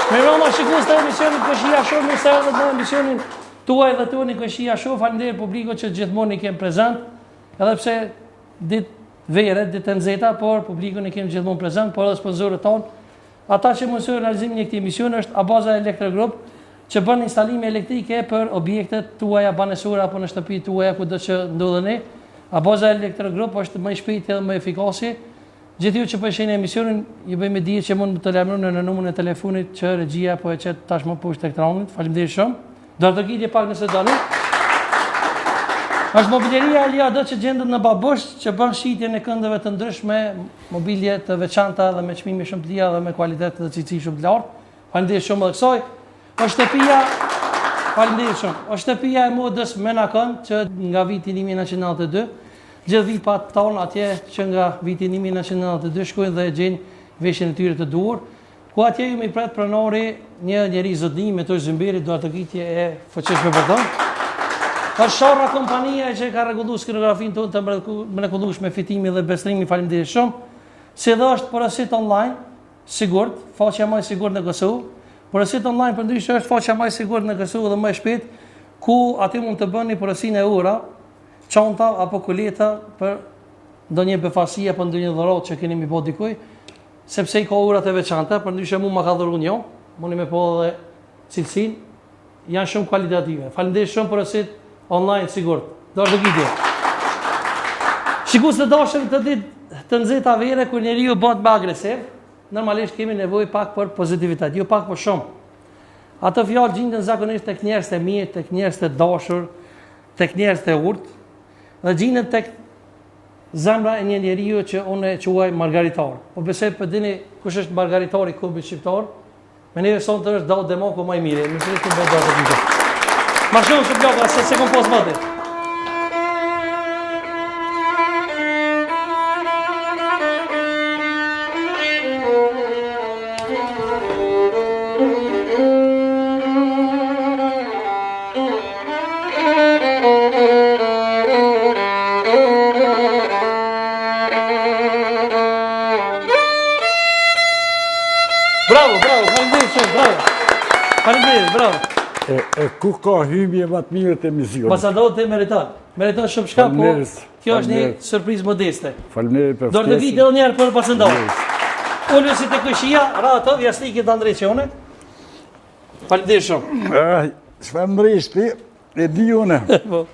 Mirëmbrëma shikues të emisionit Kojshia Show, mirë se erdhët në emisionin tuaj dhe tonin Kojshia Show. Faleminderit publikut që gjithmonë i kemë prezent, edhe pse ditë vere, ditë të nxehta, por publikun e kemë gjithmonë prezent, por edhe sponsorët tonë. Ata që mundësojnë realizimin e këtij emisioni është Abaza Elektro Group, që bën instalime elektrike për objektet tuaja banesore apo në shtëpitë tuaja kudo që ndodheni. Abaza Elektro Group është më i shpejti dhe më efikasi. Gjithë ju që po e shihni emisionin, ju bëj me dije që mund të lajmëroni në numrin e telefonit që regjia po e qet tashmë poshtë ekranit. Faleminderit shumë. Duartrokitje pak nëse doni. Është mobileria Eliado që gjendet në Babush, që bën shitjen e këndeve të ndryshme, mobilje të veçanta dhe me çmime shumë të lira dhe me kualitet dhe cilësi shumë të lartë. Faleminderit shumë edhe kësaj. Është shtëpia Faleminderit shumë. Është shtëpia e modës Menakon që nga viti 1992 gjithë vipat tonë atje që nga viti 1992 shkojnë dhe e gjejnë veshjen e tyre të duhur. Ku atje ju mirëpret pronari një njeri zotni me të Zymberi duartrokitje e fuqishme për të. Është Sharra kompania që ka rregullu skenografinë tonë të mrekullueshme fitimi dhe bestrimi, faleminderit shumë. Si dhe është porosit online, Sigurt, faqja më e sigurt në Kosovë. Porosit online përndryshe është faqja më e sigurt në Kosovë dhe më e shpejtë, ku aty mund të bëni porosinë e ora, çanta apo kuleta për ndonjë befasi apo ndonjë dhuratë që keni mi bo dikuj, sepse i ka urat e veçanta, përndryshe mu ma ka dhuru një, mundi me pa edhe cilësinë, janë shumë kualitative. Faleminderit shumë porosit online sigurt. Duartrokitje. Shikues të dashur këto ditë të nxehta vere kur njeriu bëhet më agresiv, normalisht kemi nevojë pak për pozitivitet, jo pak por shumë. Ato fjalë gjinden zakonisht tek njerëz të mirë, tek njerëz të dashur, tek njerëz të urtë dhe gjinden tek zemra e një njeriu që unë e quaj margaritar. Po besoj po dini kush është margaritari i kombit shqiptar? Me neve sonte është Daut Demaku ma i miri, më së të bëjë Daut Demaku. Ma shumë së plaka, se se kom pas mati. Bravo, bravo, faleminderit shumë, bravo. Faleminderit, bravo. E, e ku ka hymje më të mirë të emisionit? Masa të meriton. Meriton shumë shka, po kjo është një surprizë modeste. Faleminderit për ftesën. Duartrokitje edhe një herë për Bacën Daut. Ulu si te kojshia, rato, jastikit ta ndreq unë. Faleminderit shumë. Eh, çfarë ndreq ti? E di unë. Po.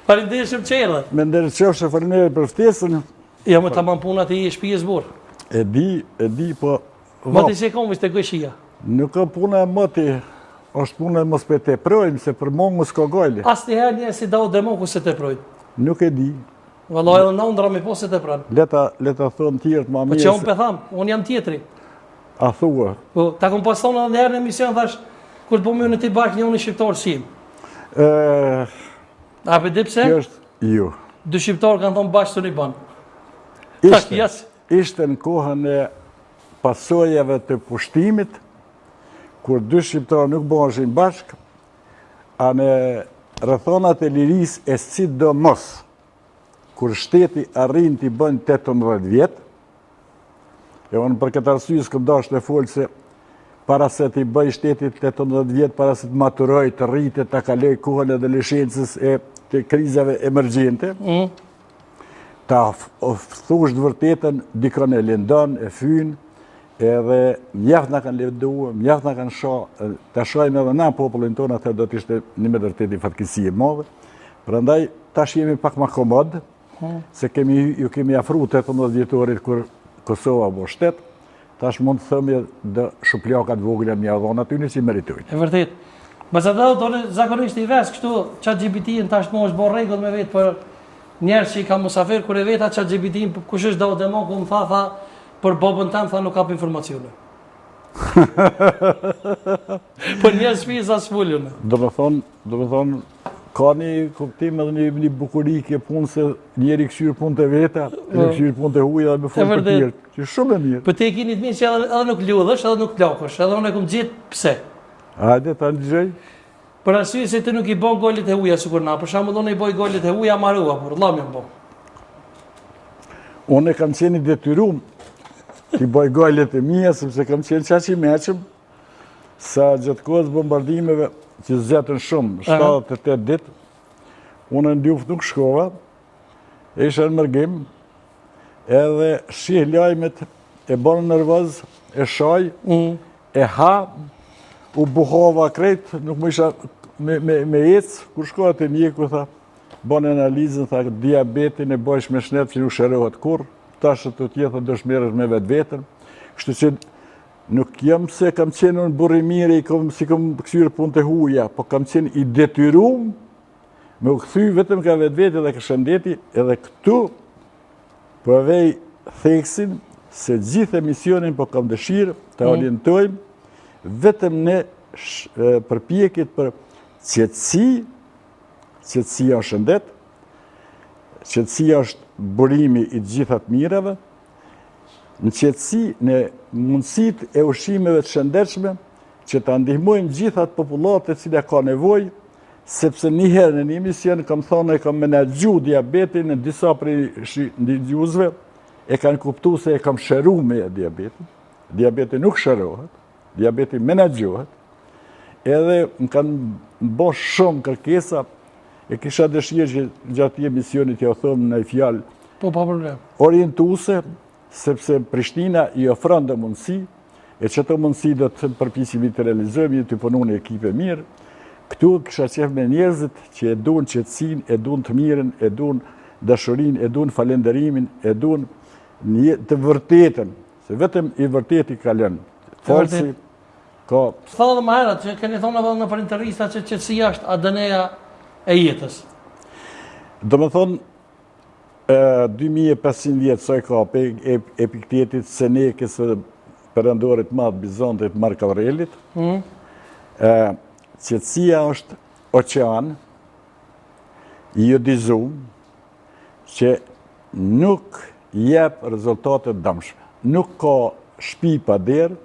Faleminderit shumë që erdhe. Me nder qofsh, faleminderit për ftesën. Jo, më tamam puna ti i shtëpisë burr. E di, e di, po Moti si e kom te kojshia. Nuk ka puna e moti, është puna e mos pe teprojmë, se për mongu s'ka gajle. Asnjëherë njerëz si Daut Demaku s'e teprojnë. Nuk e di. Valla edhe në ëndra mi po s'e tepron. Le ta, le ta thonë tjerët ma po mirë. Po që unë pe tham, unë jam tjetri. A thua? Po, ta kom pas thonë edhe një herë në emision, thash, kur të bëmë unë ti bashkë një unë shqiptar si jim. A pe di pse? Kjo është, jo. Dy shqiptarë kanë thonë bashkë s'un i bën. Ishte, ishte në kohën e pasojave të pushtimit, kur dy shqiptarë nuk bëheshin bashkë, a në rrethonat e lirisë e sidomos, kur shteti arrin t'i bën 18 vjet, e unë për këtë arsye s'kom dashtë me folë se para se t'i bëj shtetit 18 vjet, para se të maturoj, të rritet, ta kaloj kohën e adoleshencës e të krizave emergjente, mm. ta thush të vërtetën, dikon e lëndon, e fyn, edhe mjaft na kanë lëndu, mjaft na kanë sha, ta shajmë edhe na popullin tonë, atëherë do të ishte një me vërtetë një fatkeqësi e madhe. Prandaj, tash jemi pak ma komod, hmm. se kemi, ju kemi afru 18 vjetorit kur Kosova bo shtet, tash mund të themi dhe shuplaka t'vogla me ja dhonë atyne që i meritojnë. E vërtet. Bacë Daut, unë zakonisht i ves kështu Chat GPT-n tash më është bërë rregull me vetë për njerëz që i kam musafir, kur e veta Chat GPT-n, kush është Daut Demaku, më tha, tha, për babën tem, tha, nuk kap informacione. Për njerëz shtëpisë as fol unë. Do me thonë, do me thonë, ka një kuptim edhe një, një bukuri kjo punë se njeri këqyr punët e veta, e po. këqyr punët e huja dhe me folë për tjerë. Që shumë e mirë. Po ti e ki një të mirë që edhe, edhe nuk lodhesh, edhe nuk plakesh, edhe unë e kom gjetë pse. Hajde, ta ndëgjoj. Për arsye se ti nuk i bën golet e huja sikur na. Për shembull unë i bëj golet e huja marua, por llam jam bo. Unë kam qenë i detyrum t'i bëj golet e mia sepse kam qenë qaq i meçëm. Sa gjatë kohës bombardimeve që zgjatën shumë, 78 ditë, unë në luftë nuk shkova, isha në mërgim, edhe shih lajmet e bënë nervoz, e shaj, mm. e ha, u buhova krejt, nuk mujsha me, me, me ecë, kur shkova te mjeku, tha, bënë analizën, tha, diabetin e bojsh me shnet që nuk shërohet kurrë, tash të tjetër do të merresh me vetveten, kështu që nuk jam se kam qenë unë burrë i mirë, i kom, s'i kom këqyrë punët e huja, po kam qenë i detyrum me u kthy vetëm ka vetvetja dhe ka shëndeti, edhe këtu po e vej theksin se gjithë emisionin po kam dëshirë të mm. orientojmë vetëm në përpjekjet për qetësi, qetësia është shëndet, qetësia është burimi i të gjitha të mirave, në qetësi, në mundësitë e ushqimeve të shëndetshme, që ta ndihmojmë gjithë atë popullatë e cila ka nevojë, sepse një herë në një emision kam thonë e kam menaxhu diabetin në disa prej ndëgjuesve, e kanë kuptu se e kam shëru me diabetin. Diabeti nuk shërohet, diabeti menaxhohet, edhe më kanë bo shumë kërkesa, e kisha dëshirë që gjatë emisionit t'jua thom një fjalë po, pa problem. orientuese, sepse Prishtina i ofron do mundësi, e qëto mundësi do të përpiqemi të realizojmë, jemi tu punu një ekip e mirë, këtu kisha qef me njerëzit që e duan qetësinë, e duan të mirën, e duan dashurinë, e duan falenderimin, e duan një të vërtetën, se vetëm i vërteti kalon. Falsi ka... Tha edhe më herët, që keni thonë edhe nëpër intervista që qetësia është ADN-ja e jetës. Domethonë, 2500 vjet sa i ka prej Epiktetit, Senekës, perandorit madh Bizantit, Mark Aurelit, mm. qetësia është oqean i jodizum që nuk jep rezultate të dëmshme. Nuk ka shpi pa derë,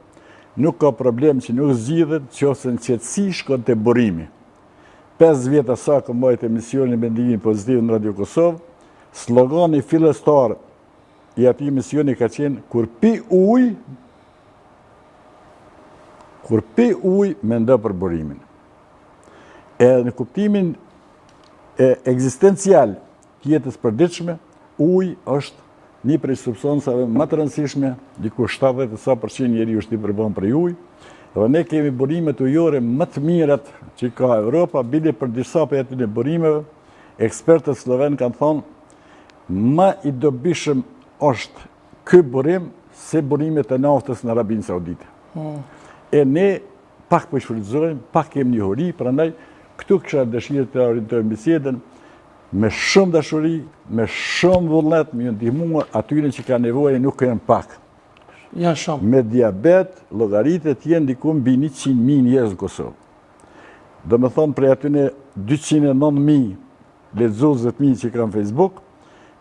nuk ka problem që nuk zgjidhet, qoftë se në qetësi shkon te burimi. 5 vjet sa kam mbajt emisionin Mendimi Pozitiv në Radio Kosovë, slogani fillestar i atij emisioni ka qenë kur pi ujë, kur pi ujë, mendo për burimin. Edhe në kuptimin e ekzistencial të jetës përditshme, uji është një prej substancave më të rëndësishme, diku 70 e sa përqind njeriu është i përbërë prej ujë, dhe ne kemi burimet ujore më të mirat që ka Europa, bile për disa prej atyre burimeve, ekspertët sloven kanë thonë, më i dobishëm është ky burim se burimet e naftës në Arabinë Saudite. Hmm. E ne pak po i shfrytëzojmë, pak kemi njohuri, prandaj këtu kisha dëshirë të orientojmë bisedën me shumë dashuri, me shumë vullnet, me ju ndihmu atyre që kanë nevojë nuk janë pak. Janë shumë. Me diabet, llogaritet janë diku mbi 100.000 njerëz në Kosovë. Domethonë prej atyne 209.000 lexuesve të mi që kanë Facebook,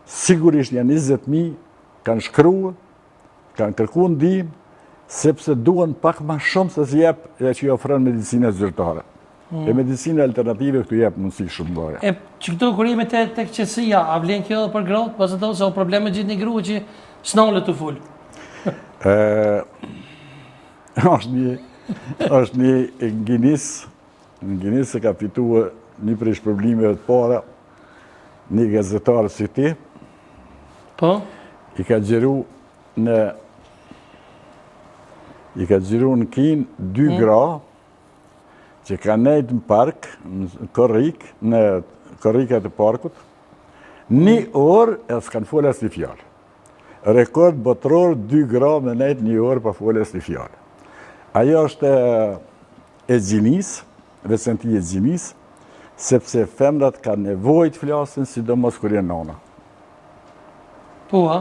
sigurisht janë 20.000 kanë shkruar Kanë kërku ndihmë, sepse duan pak ma shumë se si jep e që i ofron medicina zyrtare. Mm. E medicina alternative këtu jep mundësi shumë doja. E që këtu kur jemi te tek qetësia, a vlen kjo edhe për gratë? Pas ato se o problem me gjithë një grua që s'nalet tu fol. Ë është një është një Guinness, në Guinness e ka fituar një prej shpërblimeve të para një gazetar si ti. Po? I ka xhiru në i ka xhiru në Kinë dy mm. gra që kanë nejtë në park, në korrik, në korrikat e parkut, një mm. orë e s'kanë folë asnjë fjalë. Rekord botëror dy gra me nejtë një orë pa folë asnjë fjalë. Ajo është e gjinisë, veçanti e gjinisë, sepse femrat kanë nevojë të flasin, sidomos kur janë nona. Po, a?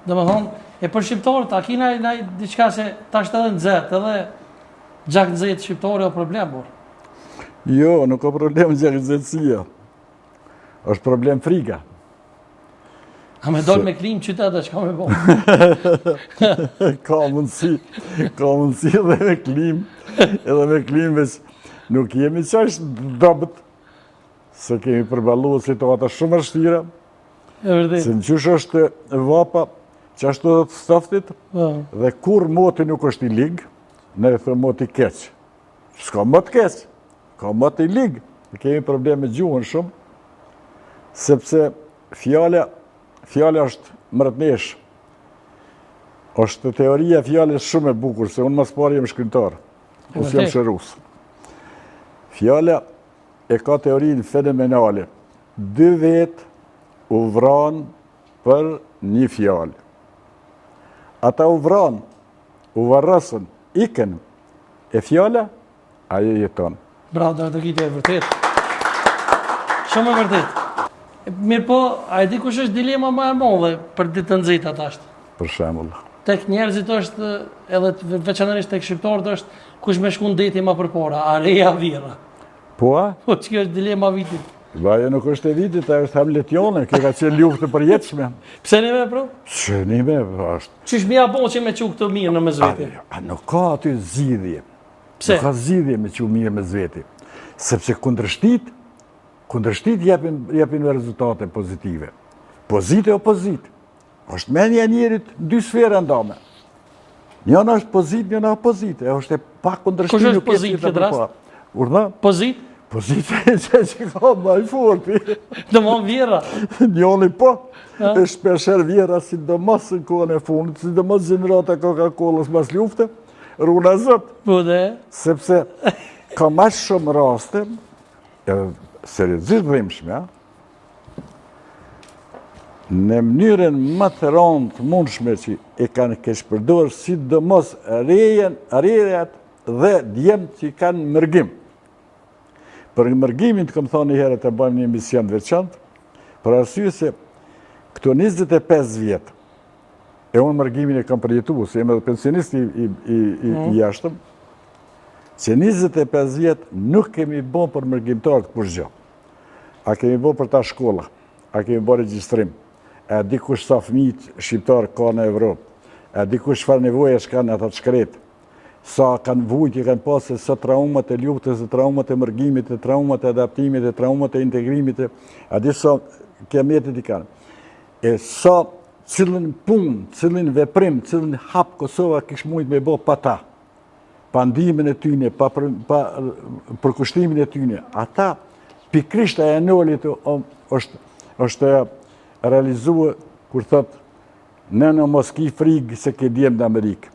Domethonë, e për shqiptarët, a kina i naj diçka se tash edhe nxehtë, edhe gjaknxehtë shqiptari o problem, por? Jo, nuk o problem gjaknxehtësia. është problem frika. A me dalë me klimë qytet, e çka me bo? ka mundësi, ka mundësi edhe me klimë, edhe me klimë, veç nuk jemi qaq dobët, se kemi përballu situata shumë vështira, se në qysh është vapa, qashtu edhe të ftoftit, po. dhe kur moti nuk është i lig, ne e themi moti keq. S'ka më të keq, ka më të lig. Kemi problem me gjuhën shumë, sepse fjala, fjala është mretneshë. Është teoria e fjalës shumë e bukur, se unë ma s'pari jam shkrimtar, ose jam shërues. Fjala e ka teorinë fenomenale. Dy vetë u vranë për një fjalë. Ata u vranë, u varrosën, ikën, e fjala, ajo jeton. Bravo, Duartrokitje e vërtetë. Shumë e vërtetë. Mirëpo, a e di kush është dilema më e madhe për ditë të nxehta tash? Për shembull. Tek njerëzit është edhe veçanërisht tek shqiptarët është kush me shku në deti ma përpara, a reja a vjehrra. Po a? Po, që kjo është dilema e vitit? Ba, ajo nuk është e vitit, ajo është hamletione, kjo ka qenë luftë e përjetshme. Pse një me, pra? Pse një me, po, është. Qysh me ia bo që me çu këtë mirë në mes veti? A, a nuk ka aty zgjidhje. Pse? Nuk ka zgjidhje me çu mirë mes veti. Sepse kundërshtitë, kundërshtitë jepin, jepin rezultate pozitive. Pozitë e opozitë. Është menja e njerit në dy sfera ndame. Njëna është pozitë, njëna opozitë. E është e pa kundërshti. Kush është pozitë këtë rast? Urdhno? Pozitë? Pozitë e që që ka ma i forti. Domethënë vjehrra? Njoni po. E shpeshherë vjehrra, sidomos në kohën e fundit, sidomos gjenerata Coca-Colës mas lufte, runa Zot. Po dhe? Sepse ka ma shumë raste, seriozisht dhimbshme, Në mënyrën më të rëndë të mundshme që e kanë keqpërdorë sidomos rejen, rejat dhe djemtë që kanë mërgim. Për mërgimin të kam thonë një herë të bëjmë një emision të veçantë, për arsye se këto 25 vjet, e unë mërgimin e kam përjetu, se jam edhe pensionist i, i, i, i, mm. jashtëm, që 25 vjet nuk kemi bo për mërgimtarët kurgjo. A kemi bo për ta shkolla? A kemi bo regjistrim? A di kush sa fëmijë shqiptar ka në Evropë? A di kush çfarë nevojash kanë ata të shkretë? Sa kanë vujtje kanë pasë, sa traumat e luftës, e traumat e mërgimit, e traumat e adaptimit, e traumat e integrimit, a di sa kiametet i kanë? E sa cilën punë, cilin veprim, cilin hap Kosova kish mujtë me bo pa ta? pa ndihmën e tyne, pa, për, pa përkushtimin e tyne, ata pikërisht e Nolit është, është realizua kur thotë nënë mos ki frigë se ke djem në Amerikë.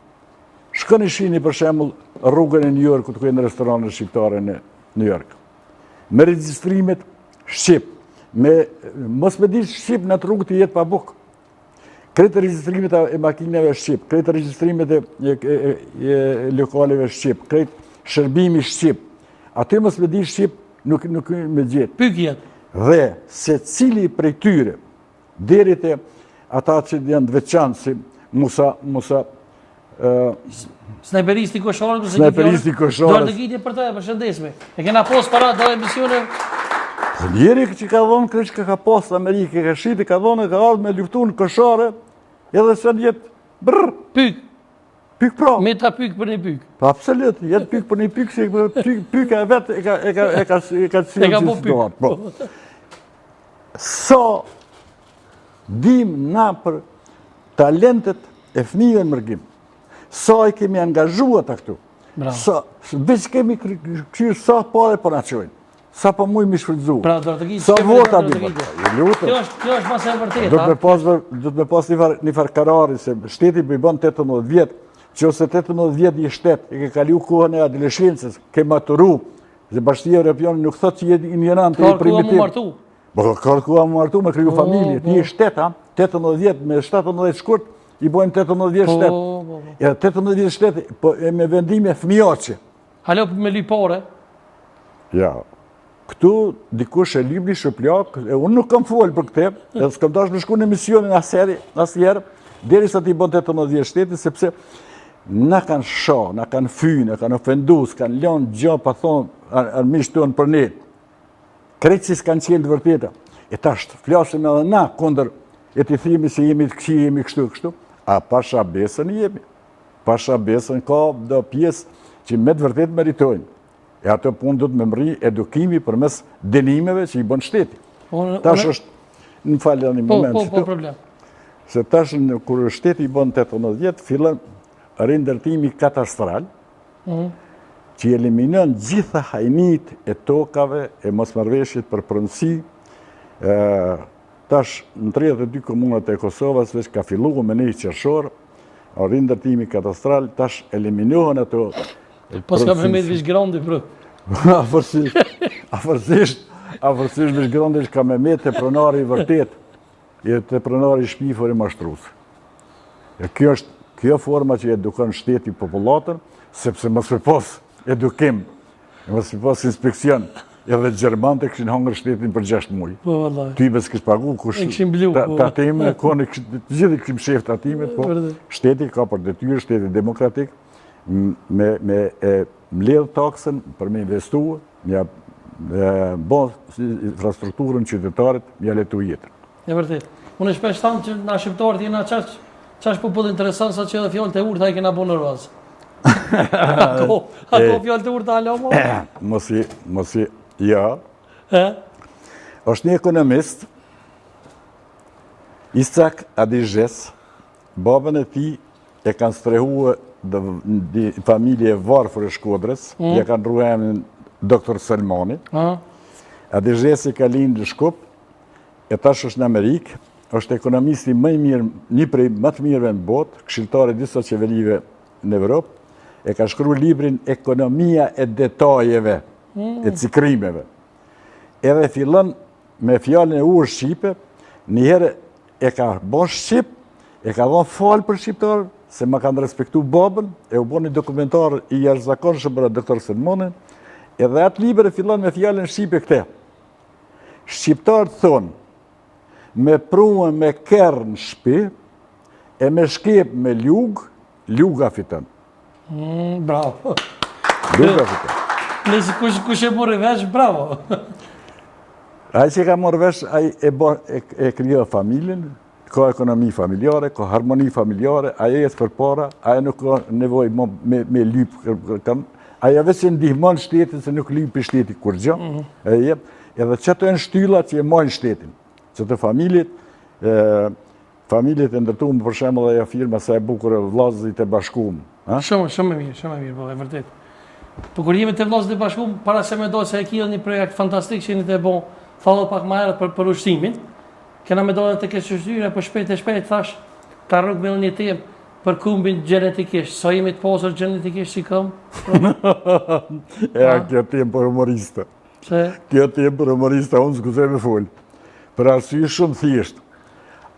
Shkoni shihni për shembull rrugën e New Yorkut ku janë restoranet shqiptare në New York. Me regjistrimet shqip, me mos me ditë shqip në atë rrugë të jetë pa bukë. Krejt regjistrimet e makinave shqip, krejt regjistrimet e, e, e, e lokaleve shqip, krejt shërbimi shqip. Aty mos me di shqip nuk, nuk me gjetë. Pykjet. Dhe secili prej tyre, deri te ata që janë të veçantë si Musa, Musa, Snajperisti i Koshares, Snajperisti i Koshares. Duartrokitje për të, e përshëndesim. E kena pos para do emisione. Po njeri që ka dhonë krejt çka ka pas në Amerikë, ka shitë, ka dhonë, ka ardhë me luftu në Koshare, edhe se në jetë brrë. Pyk. Pyk pra. Me ta pyk për një pyk. Po absolut, jetë pyk për një pyk, se pyk, pyka e vetë e ka, e ka, e ka, e ka, e ka po pyk. Po. Sa dim na për talentet e fëmijëve në mërgim. Sa i kemi angazhu ata këtu. Sa, veç kemi kqyrë sa pare po na çojnë. Sa po mujmë i shfrytëzu. Pra, do të Sa vota bi për. Ju lutem. Kjo është, kjo është ma se e vërtetë. Do të me pas, do të me pas një farë, një farë karari, se shteti po i bën 18 vjet, që ose 18 vjet një shtet, e ke kalu kohën e adoleshencës, ke maturu, dhe bashkësia Europiane nuk thotë që je injorant e primitiv. Po ka koha mu martu me kriju po, familje, ti je po. shtet, ha? 18 vjet me 17 shkurt i bojnë 18 vjet po, shtet. Po, po. E 18 vjet shtet, po e me vendime fëmijaqe. Halo me lyp pare? Ja. Këtu dikush e lyp një shuplak, e unë nuk kam folë për këtë, edhe s'kam dashur me shku në emisionin asnjëherë, asnjëherë, derisa t'i bën 18 vjet shteti, sepse na kanë sha, na kanë fy, na kanë ofendu, s'kanë lënë gjë pa thonë armiqtë tonë për ne. Krejt si s'kanë qenë të vërteta. E tash flasim edhe na kundër e t'i themi se jemi të këqij, jemi kështu kështu. A pasha besën jemi. Pasha besën ka do pjesë që me të vërtetë meritojnë. E ato punë do të me mrri edukimi përmes dënimeve që i bën shteti. Tash është, më fal një po, moment. Po, po, problem. Se tash në, kur shteti i bën 18 vjet, fillon rindërtimi katastral, mhm. që eliminon gjitha hajnitë e tokave e mosmarrëveshjet për pronësi, tash në 32 komunat e Kosovës veç ka fillu me një qershor, rindërtimi katastral, tash eliminohen ato Po s'ka me met veç grandi, bro. Afërsisht, afërsisht, afërsisht veç grandi ka me met te pronari i vërtet, e te pronari i shpifur e mashtrus. E kjo është kjo forma që edukon shteti popullatën, sepse mos me pas edukim, mos me pas inspekcion, edhe gjermanët e kishin hangër shtetin për 6 muaj. Po vallahi. Ty bes kish pagu kush. E kishin blu. Ta, po. Tatime, konë të gjithë kishin mshef tatimet, po. Shteti ka për detyrë, shteti demokratik me me e mbledh taksën për me investu, me ja bo infrastrukturën qytetarit, me ja lehtu jetën. E vërtet. Unë shpesh tham që na shqiptarët jena qaq qaq popull interesant sa që edhe fjalët e urta i kena bo nervoz. Ako, ako fjalët e urta hala mo? Mosi, mosi, ja. E? Është një ekonomist, Isak Adizes, babën e tij e kanë strehue një familje e varfër e Shkodrës, mm. ja kanë ndrru emrin Dr. Selmani. Mm. Adizesi ka lindë në Shkup, e tash është në Amerikë, është ekonomisti më i mirë, një prej më të mirëve në botë, këshilltar i disa qeverive në Evropë, e ka shkru librin Ekonomia e detajeve, mm. e cikrimeve. Edhe fillon me fjalën e urë shqipe, njëherë e ka bo shqip, e ka dhonë falë për shqiptarë, se ma kanë respektu babën, e u bo një dokumentar i jashtëzakonshëm për doktor Selmonin, edhe atë libër e fillon me fjalën shqipe këte. Shqiptarët thonë, me pru me kerr në shpi, e me shkep me lugë, luga fiton. Mm, bravo. Luga fiton. Nëse kush, kush e morri vesh, bravo. Ai që ka marrë vesh, ai e, bo, e, e krijon familjen, ka ekonomi familjare, ka harmoni familjare, ai ecë përpara, ai nuk ka nevojë mo me, me lyp, kërkon, ai veç e ndihmon shtetin se nuk lyp prej shtetit kurgjo, mm -hmm. e jep, edhe qato janë shtylla që e majnë shtetin, qato familjet, e, familjet e ndërtume për shembull ajo firma sa e bukur e vllazërit e bashkum. Ha? Shumë, shumë e mirë, shumë e mirë, po, e vërtet. Po kur jemi te vllazërit e bashkum, para se me dalë se e ki një projekt fantastik që jeni tu e bo, tha dhe pak më herët për, për ushqimin, kena me dalë të keq ushqyre, po shpejt e shpejt, thash, ta rrok me një temë për kombin gjenetikisht, sa jemi të pasur gjenetikisht si komb? e, a, kjo temë për humorista. Pse? Kjo temë për humorista, unë s'guxoj me folë. Për arsye shumë thjesht.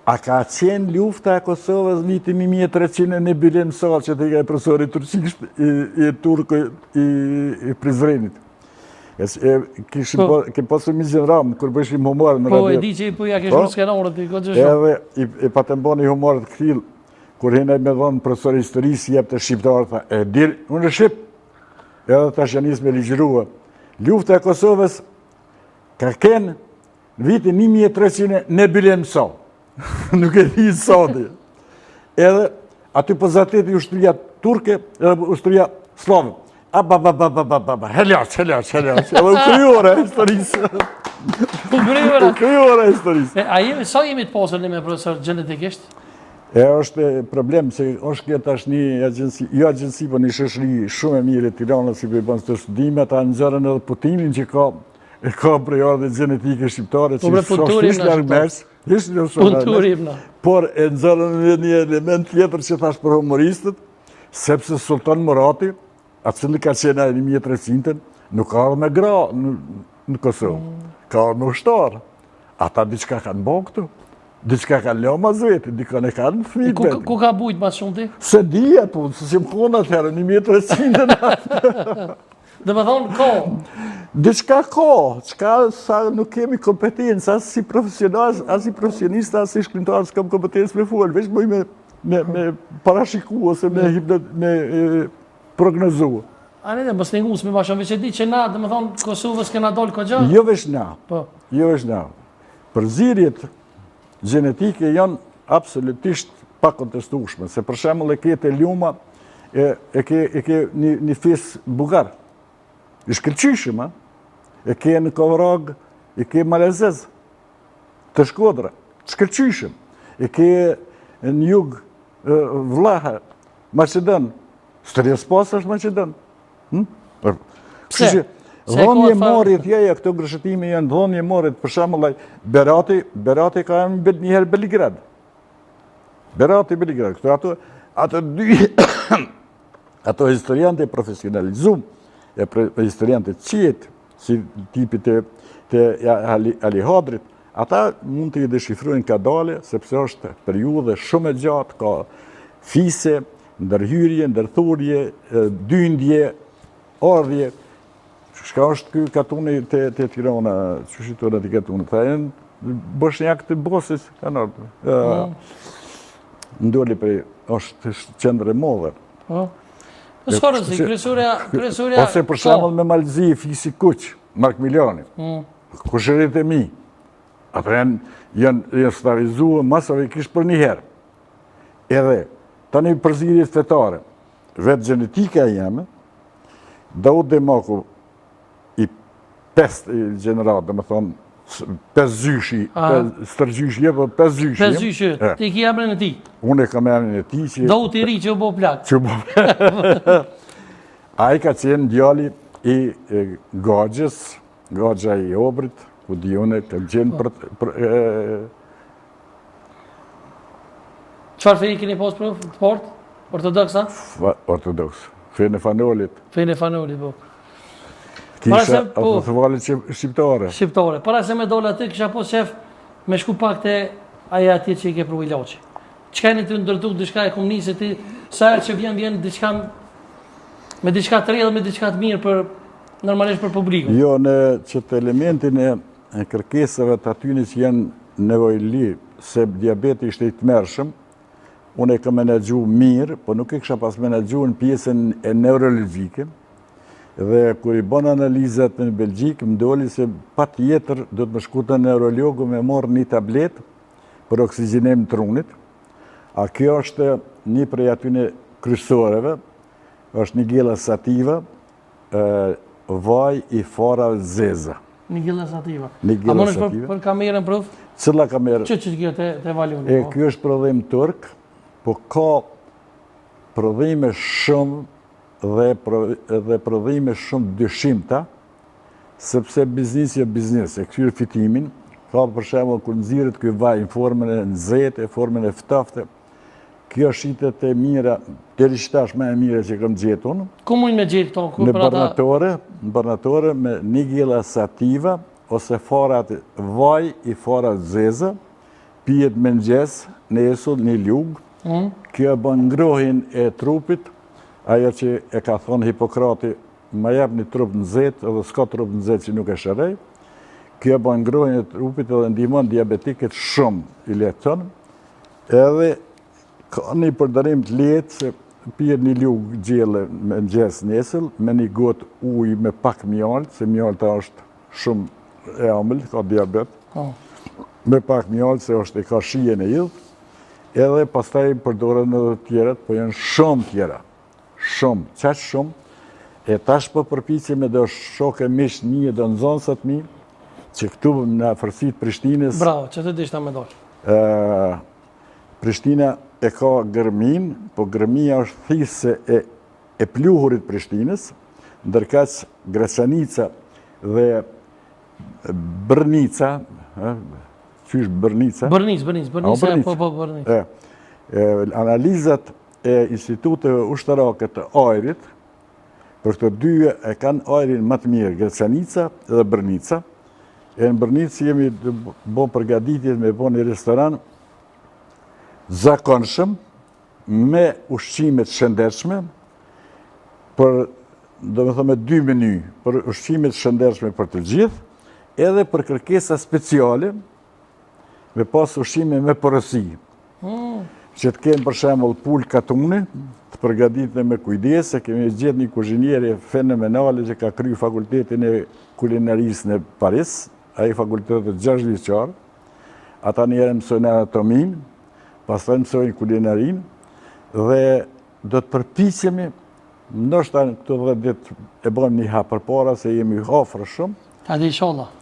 A ka qenë lufta e Kosovës në vitin 1300 në Bilim Sallë që të i ka i profesori turqisht i, i turkë i, i Prizrenit? E, e, kishim po, po, pasur Migjen Ramë, kur bëshim humor në po, radio. Po, e di që i po ja kishim po, skenorët, i këtë shumë. Edhe i, i patëm bo një humor të këtillë, kur hinë me dhonë profesori historisë, jepte shqiptarët, tha, e dir, unë e shqip, edhe tash janë nisë me ligjërua. Lufta e Kosovës ka kenë Në vitin 1300 në Bilim Sa. Nuk e di sadi. Edhe aty po zateti ushtria turke edhe ushtria sllave. A ba ba ba ba ba ba ba. Heliac, heliac, heliac. Edhe u kry ora e historisë. U kry ora. U kry ora e historisë. E, a jemi, sa jemi të pasur ne me profesor gjenetikisht? E është problem se është kjo tash një agjenci, jo agjenci, po një shoqëri shumë e mirë e Tiranës që po i bën këto studime, ata nxorën edhe Putinin që ka E ka prejardhje gjenetike shqiptare që po, s'është hiç larg mes, hiç në shumë larg Por e nxorën edhe një element tjetër që thash për humoristët, sepse Sultan Murati, a cili ka qenë ai 1300-ën, nuk ka ardhur me gra në, në Kosovë. Mm. Ka ardhur me ushtarë. Ata diçka kanë bo këtu. Diçka kanë lënë mas veti, dikon e kanë fëmijë ku, ku ka bujt ma shumë ti? S'e di, po, se s'jam konë atëherë, 1300-ën. Domethonë, ka. Diçka ka, çka sa nuk kemi kompetencë, as si profesional, as si profesionista, as si shkrimtar, s'kam kompetencë me folë, veç muj me, me, me parashiku ose me, me, me prognozu. A ne, mos ne ngusë me ma shumë, veç e di që na, domethonë, Kosovës kena dalë kogja? Jo veç na, po. jo veç na. Përzierjet gjenetike janë absolutisht pakontestueshme, se për shembull e ke te Luma, e, e ke, e ke një, një fis bullgar, i shkëlqyshëm, a? e ke në Kovrag, e ke malazez, të Shkodra, të shkëlqyshëm, e ke në jug vllahë, Maqedon, Stërjes pas është Maqedon. Hm? Pse? Kështu që dhënie marrit, ja, ja, këto gërshëtime janë dhënie marrit, për shembull, Berati, Berati ka emrin një herë Beligrad. Berati Beligrad, këto ato, ato dy, ato historianët e profesionalizum, e historianët e qetë, si tipit të, të Ali, Ali Hadrit, ata mund të i deshifrojnë kadale, sepse është periudhë shumë e gjatë, ka fise, ndërhyrje, ndërthurje, dyndje, ardhje, Çka është ky katuni te, te Tirana, qysh i thonë atij katuni, tha janë boshnjakë të Bosnjës, kanë ardhë. Mm. Ndoli prej, është qendër e madhe. Po. Po s'ka rëndësi, kryesorja, kryesorja... Ose për shembull me Mal t'Zi, fisi Kuq, Mark Milani, mm. kushërit e mi, ata janë, janë, janë sllavizuar masavikisht për njëherë. Edhe, tani përzierjet fetare, vetë gjenetika jeme, Daut Demaku i pestë gjeneratë, domethonë, pesëgjyshi, stërgjyshi, jo, po pesëgjyshi. Pesëgjyshi, ti ki emrin e tij. Unë e kam emrin e tij që... Dauti i ri që u bo plak. Që u bo Ai ka qenë djali i Gaxhës, Gaxha i Obrit, ku di unë, ka qenë po. për... Çfarë feje keni pas për të parët? Ortodoksa? Ortodoks. Fenë e Fan Nolit. Fenë e Fan Nolit, po. Kisha po, autoqefalit shqiptare. Shqiptare. Para se me dole aty, kisha pas qef me shku pak te aja atje që i ke pru ilaçi. Çka jeni tu ndërtu diçka e kom ni se ti, sa herë që vjen, vjen diçka me diçka të re dhe me diçka të mirë për normalisht për publikun. Jo, në qëtë elementin e kërkesave të atyne që janë nevojli, se diabeti ishte i tmerrshëm, unë e kam menaxhu mirë, po nuk e kisha pas menaxhu në pjesën e neurologjike, dhe kur i bon analizat në Belgjikë, më doli se patjetër do të më shku te neurologu me marrë një tabletë për oksigjenim trunit, a kjo është një prej atyne kryesoreve, është Nigella sativa, vaj i farave zeza. Nigella sativa. Nigella sativa. A mundesh për, për kamerën prof? Cila kamerë? Që që kjo te, te valuni? E, po. kjo është prodhim turk, po ka prodhime shumë dhe, dhe prodhime shumë dyshimta, sepse biznisi e biznis, e këqyr fitimin, ka për shembull kur nxirret ky vaj në formën e nxehtë, e formën e ftoftë, Kjo shitet e mira, deri qetash më e mira që kam gjetë unë. Ku mund me gjetë këto? Në barnatore, në barnatore me Nigella sativa, ose farat vaj i farat zeza, pijet mëngjes, nesër, një lugë, mm. kjo e bën ngrohjen e trupit, ajo që e ka thonë Hipokrati, më jep një trup nxehtë, edhe s'ka trup nxehtë që nuk e shërej, kjo e bën ngrohjen e trupit edhe ndihmon diabetikët shumë, i lehtëson, Edhe ka një përdorim të lehtë se pihet një lugë gjelle mëngjes nesër, me një gotë ujë me pak mjaltë, se mjalta është shumë e ëmbël, ka diabet. Po. Me pak mjaltë se është e ka shijen e idhët, edhe pastaj përdoren edhe tjerat, po janë shumë tjera. Shumë, qaq shumë, e tash po përpiqem me do shokë e miq mi e do nxënësa të mi, që këtu në afërsi të Prishtinës... Bravo, që të dishta me dalë. Prishtina e ka Gërminë, po Gërmia është thithëse e, e pluhurit Prishtinës, ndërkaq Graçanica dhe Bërnica, qysh Bërnica? Bërnicë, Bërnicë, Bërnica, po, po, Bërnicë. E, analizat e instituteve ushtarake të ajrit, për këto dy e kanë ajrin më të mirë, Graçanica dhe Bërnica. E në Bërnicë jemi bo përgatitjet me bo një restoran zakonshëm, me ushqime të shëndetshme, për, domethonë me dy meny, për ushqime të shëndetshme për të gjithë, edhe për kërkesa speciale, me pas ushqime me porosi. Mm. Që të kemë për shembull pulë katuni, të përgatitme me kujdes, se kemi gjetë një kuzhiniere fenomenale që ka kry fakultetin e kulinarisë në Paris, ai fakultet është 6 vjeçar, ata njëherë mësojnë anatominë, pastaj mësojnë kulinarinë, dhe do të përpiqemi, ndoshta në këto 10 ditë e bëjmë një hap përpara, se jemi afër shumë. Hajde inshallah.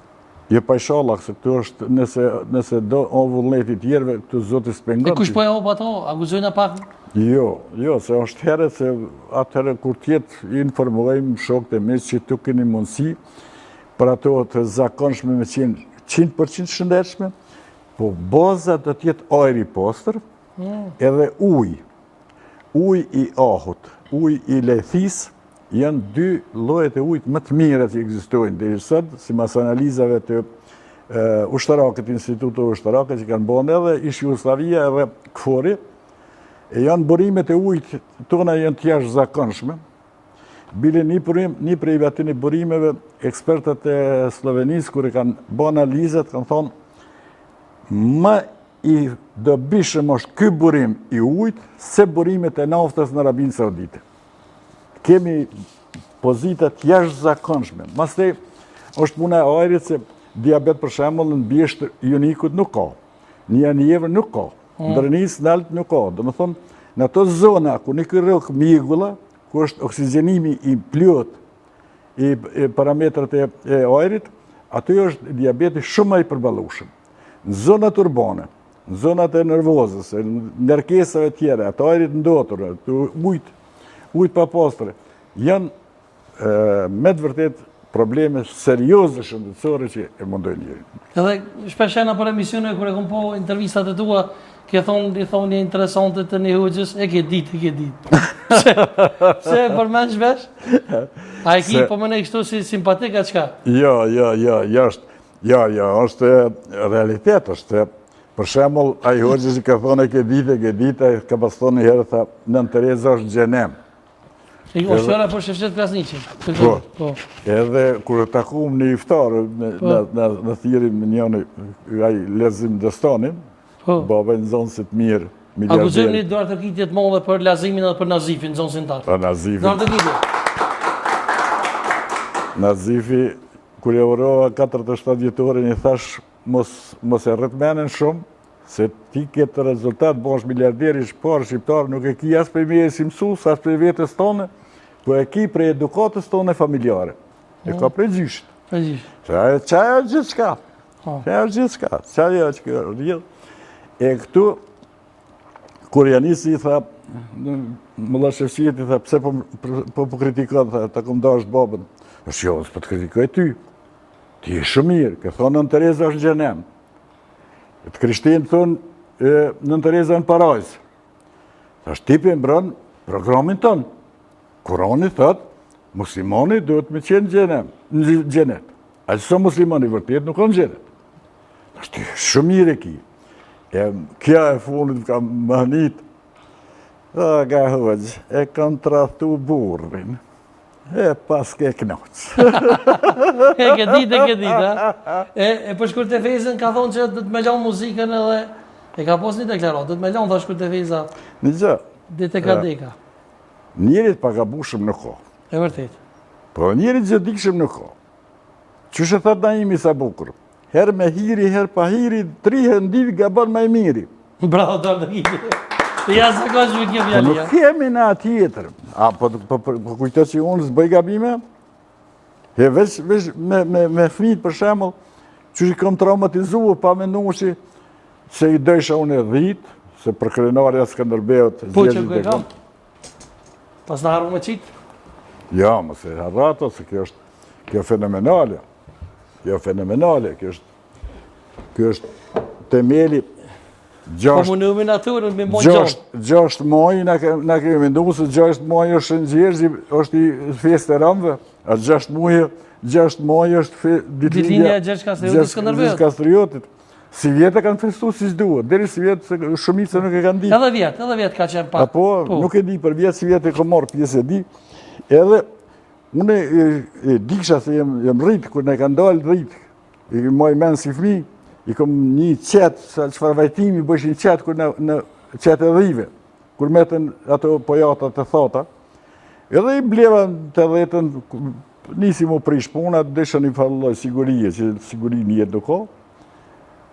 Jo pa inshallah, se këtu është, nëse, nëse do o vullneti tjerëve, këtu Zoti s'pengon. E kush po e hap ato? A guxojna pak? Jo, jo, se është herët, se atëherë kur t'jetë informojmë shokët e mi që të keni mundësi për ato të zakonshme me qenë 100% shëndetshme, po baza do t'jetë ajri i pastër, mm. edhe ujë. Uji i ahut, uji i lejthisë, janë dy llojet e ujit më të mira që ekzistojnë deri sot, sipas analizave të ushtarake të instituteve ushtarake që kanë bërë edhe ish Jugosllavia edhe KFOR-i, e janë burimet e ujit tona janë të jashtëzakonshme. Bile një burim, një prej atyne burimeve, ekspertët e Sllovenisë kur e kanë bërë analizat kanë thonë më i dobishëm është ky burim i ujit se burimet e naftës në Arabinë Saudite. Kemi pozita të jashtëzakonshme. Masnej është puna e ajrit se diabet për shembull në Bjeshkë të Junikut nuk ka. Në Janjevë nuk ka. Mm. Në Drenicë nalt nuk ka. Domethonë, në ato zona ku nuk i rrok mjegulla, ku është oksigjenimi i plotë i, i parametrat e, e ajrit, aty është diabeti shumë më i përballueshëm. Në zonat urbane, në zonat e nervozës, e ngarkesave tjera, të ajrit ndotur, të ujit, ujit papastër, janë me të vërtet probleme serioze shëndetësore që e mundojnë njerin. Edhe shpesh nëpër emisione kur e kom po intervistat e tua, ke thonë një thonie interesante të një hoxhës, e ke ditë, e ke ditë. Pse, pse e përmend shpesh? A e ki po më kështu si simpatik a çka? Jo, jo, jo, jo është Jo, jo, është realitet, është për shembull, ai hoxhë që ka thonë e ke ditë, e ke ditë, ai ka pas thonë një herë, tha, Nënë Tereza është xhenem. E o shëra për Shefqet Krasniqin. Po, po. Edhe kur e takum në iftar, në, po. në, në, në thirri me njëni, ai Lazim Destani, po. baba i nxënësit mirë, A guxojmë një duartrokitje të madhe për Lazimin dhe për Nazifin, nxënësin tatë. Për Nazifin. Duartrokitje. Nazifi, Kur ia urova 47 vjetorin i thash mos mos e rrit menen shumë, se ti këtë rezultat bëhesh miliarderi i parë shqiptar, nuk e ki as prej meje si mësues, as prej vetes tonë, po e ki prej edukatës tonë familjare. E ka prej gjyshit. Prej gjyshit. Qajo, qajo është gjithçka. Po. Qajo është gjithçka. Qajo është kjo rrjedh. E këtu Kur ja nisi i tha, Mulla Shefqeti i tha, pse po, po, po kritikon, tha, ta kom dashtë babën. Është jo, s'po të kritikoj ty. Ti je shumë mirë, ke thonë Nënë Tereza është në xhenem. Të krishterët thonë, Nënë Tereza në parajsë. Thash, ti po e mbron programin tonë. Kurani thotë, muslimani duhet me qenë xhenem, në xhenet. Ai s'o musliman i vërtet, nuk o në xhenet. Thash, ti shumë mirë e ki. E kjo e fundit më ka mahnit. Aga hoxhë, e kam tradhtu burrin. E paske knaq. e ke ditë, e ke ditë, a? E, e për Shkurt Fejzën ka thonë që do të me lanë muzikën edhe... E ka pos një deklaratë, do të me lanë, tha Shkurt Fejza. Një gjë. Ditë e ka deka. Njeri të pagabushëm nuk ka. E vërtet. Po njeri të gjithdikshëm nuk ka. Qysh e thotë Naimi sa bukur. Herë me hiri, herë pa hiri, tri herë në ditë gabon ma i miri. Bravo, duartrokitje. Të jashtëzakonshme kjo fjali. Po nuk kemi na tjetër. A, po, po, po, po kujto që unë s'bëj gabime? E veç, veç me, me, me fmijt për shembull, që i kom traumatizu, pa mendu që se i dojsha unë e dhitë, se përkrenarja Skënderbeut... Po që e kam? Pas në harru me qitë? Ja, mos e harro ato, se kjo është kjo fenomenale. Kjo fenomenale, kjo është kjo është temeli gjashtë Po mundohemi natyrën me mund gjashtë gjashtë maj na na kemi menduar se gjashtë maj është Shën Gjergji, është i festë e romëve, a gjashtë muaj gjashtë maj është ditëlindja e Gjergj Kastriotit Skënderbeut. Gjergj Kastriotit. Sivjet e kanë festu si duhet, deri sivjet se shumica nuk e kanë ditë. Edhe vjet, edhe vjet ka qenë pak. Apo, po. nuk e di për vjet, sivjet e kam marrë pjesë e di. Edhe, unë e, e dikësha se jem, jem rritë, kur ne kanë dalë rritë, i maj men si fmi, i kom ni qetë, sa çfarë vajtimi bëshin qetë, kur në, në qetë e dhive, kur metën ato pojatat e thata, edhe i bleva në tetëdhjetën, nisi m'u prish puna, desha një farë lloj sigurie, që siguri në jetë nuk ka.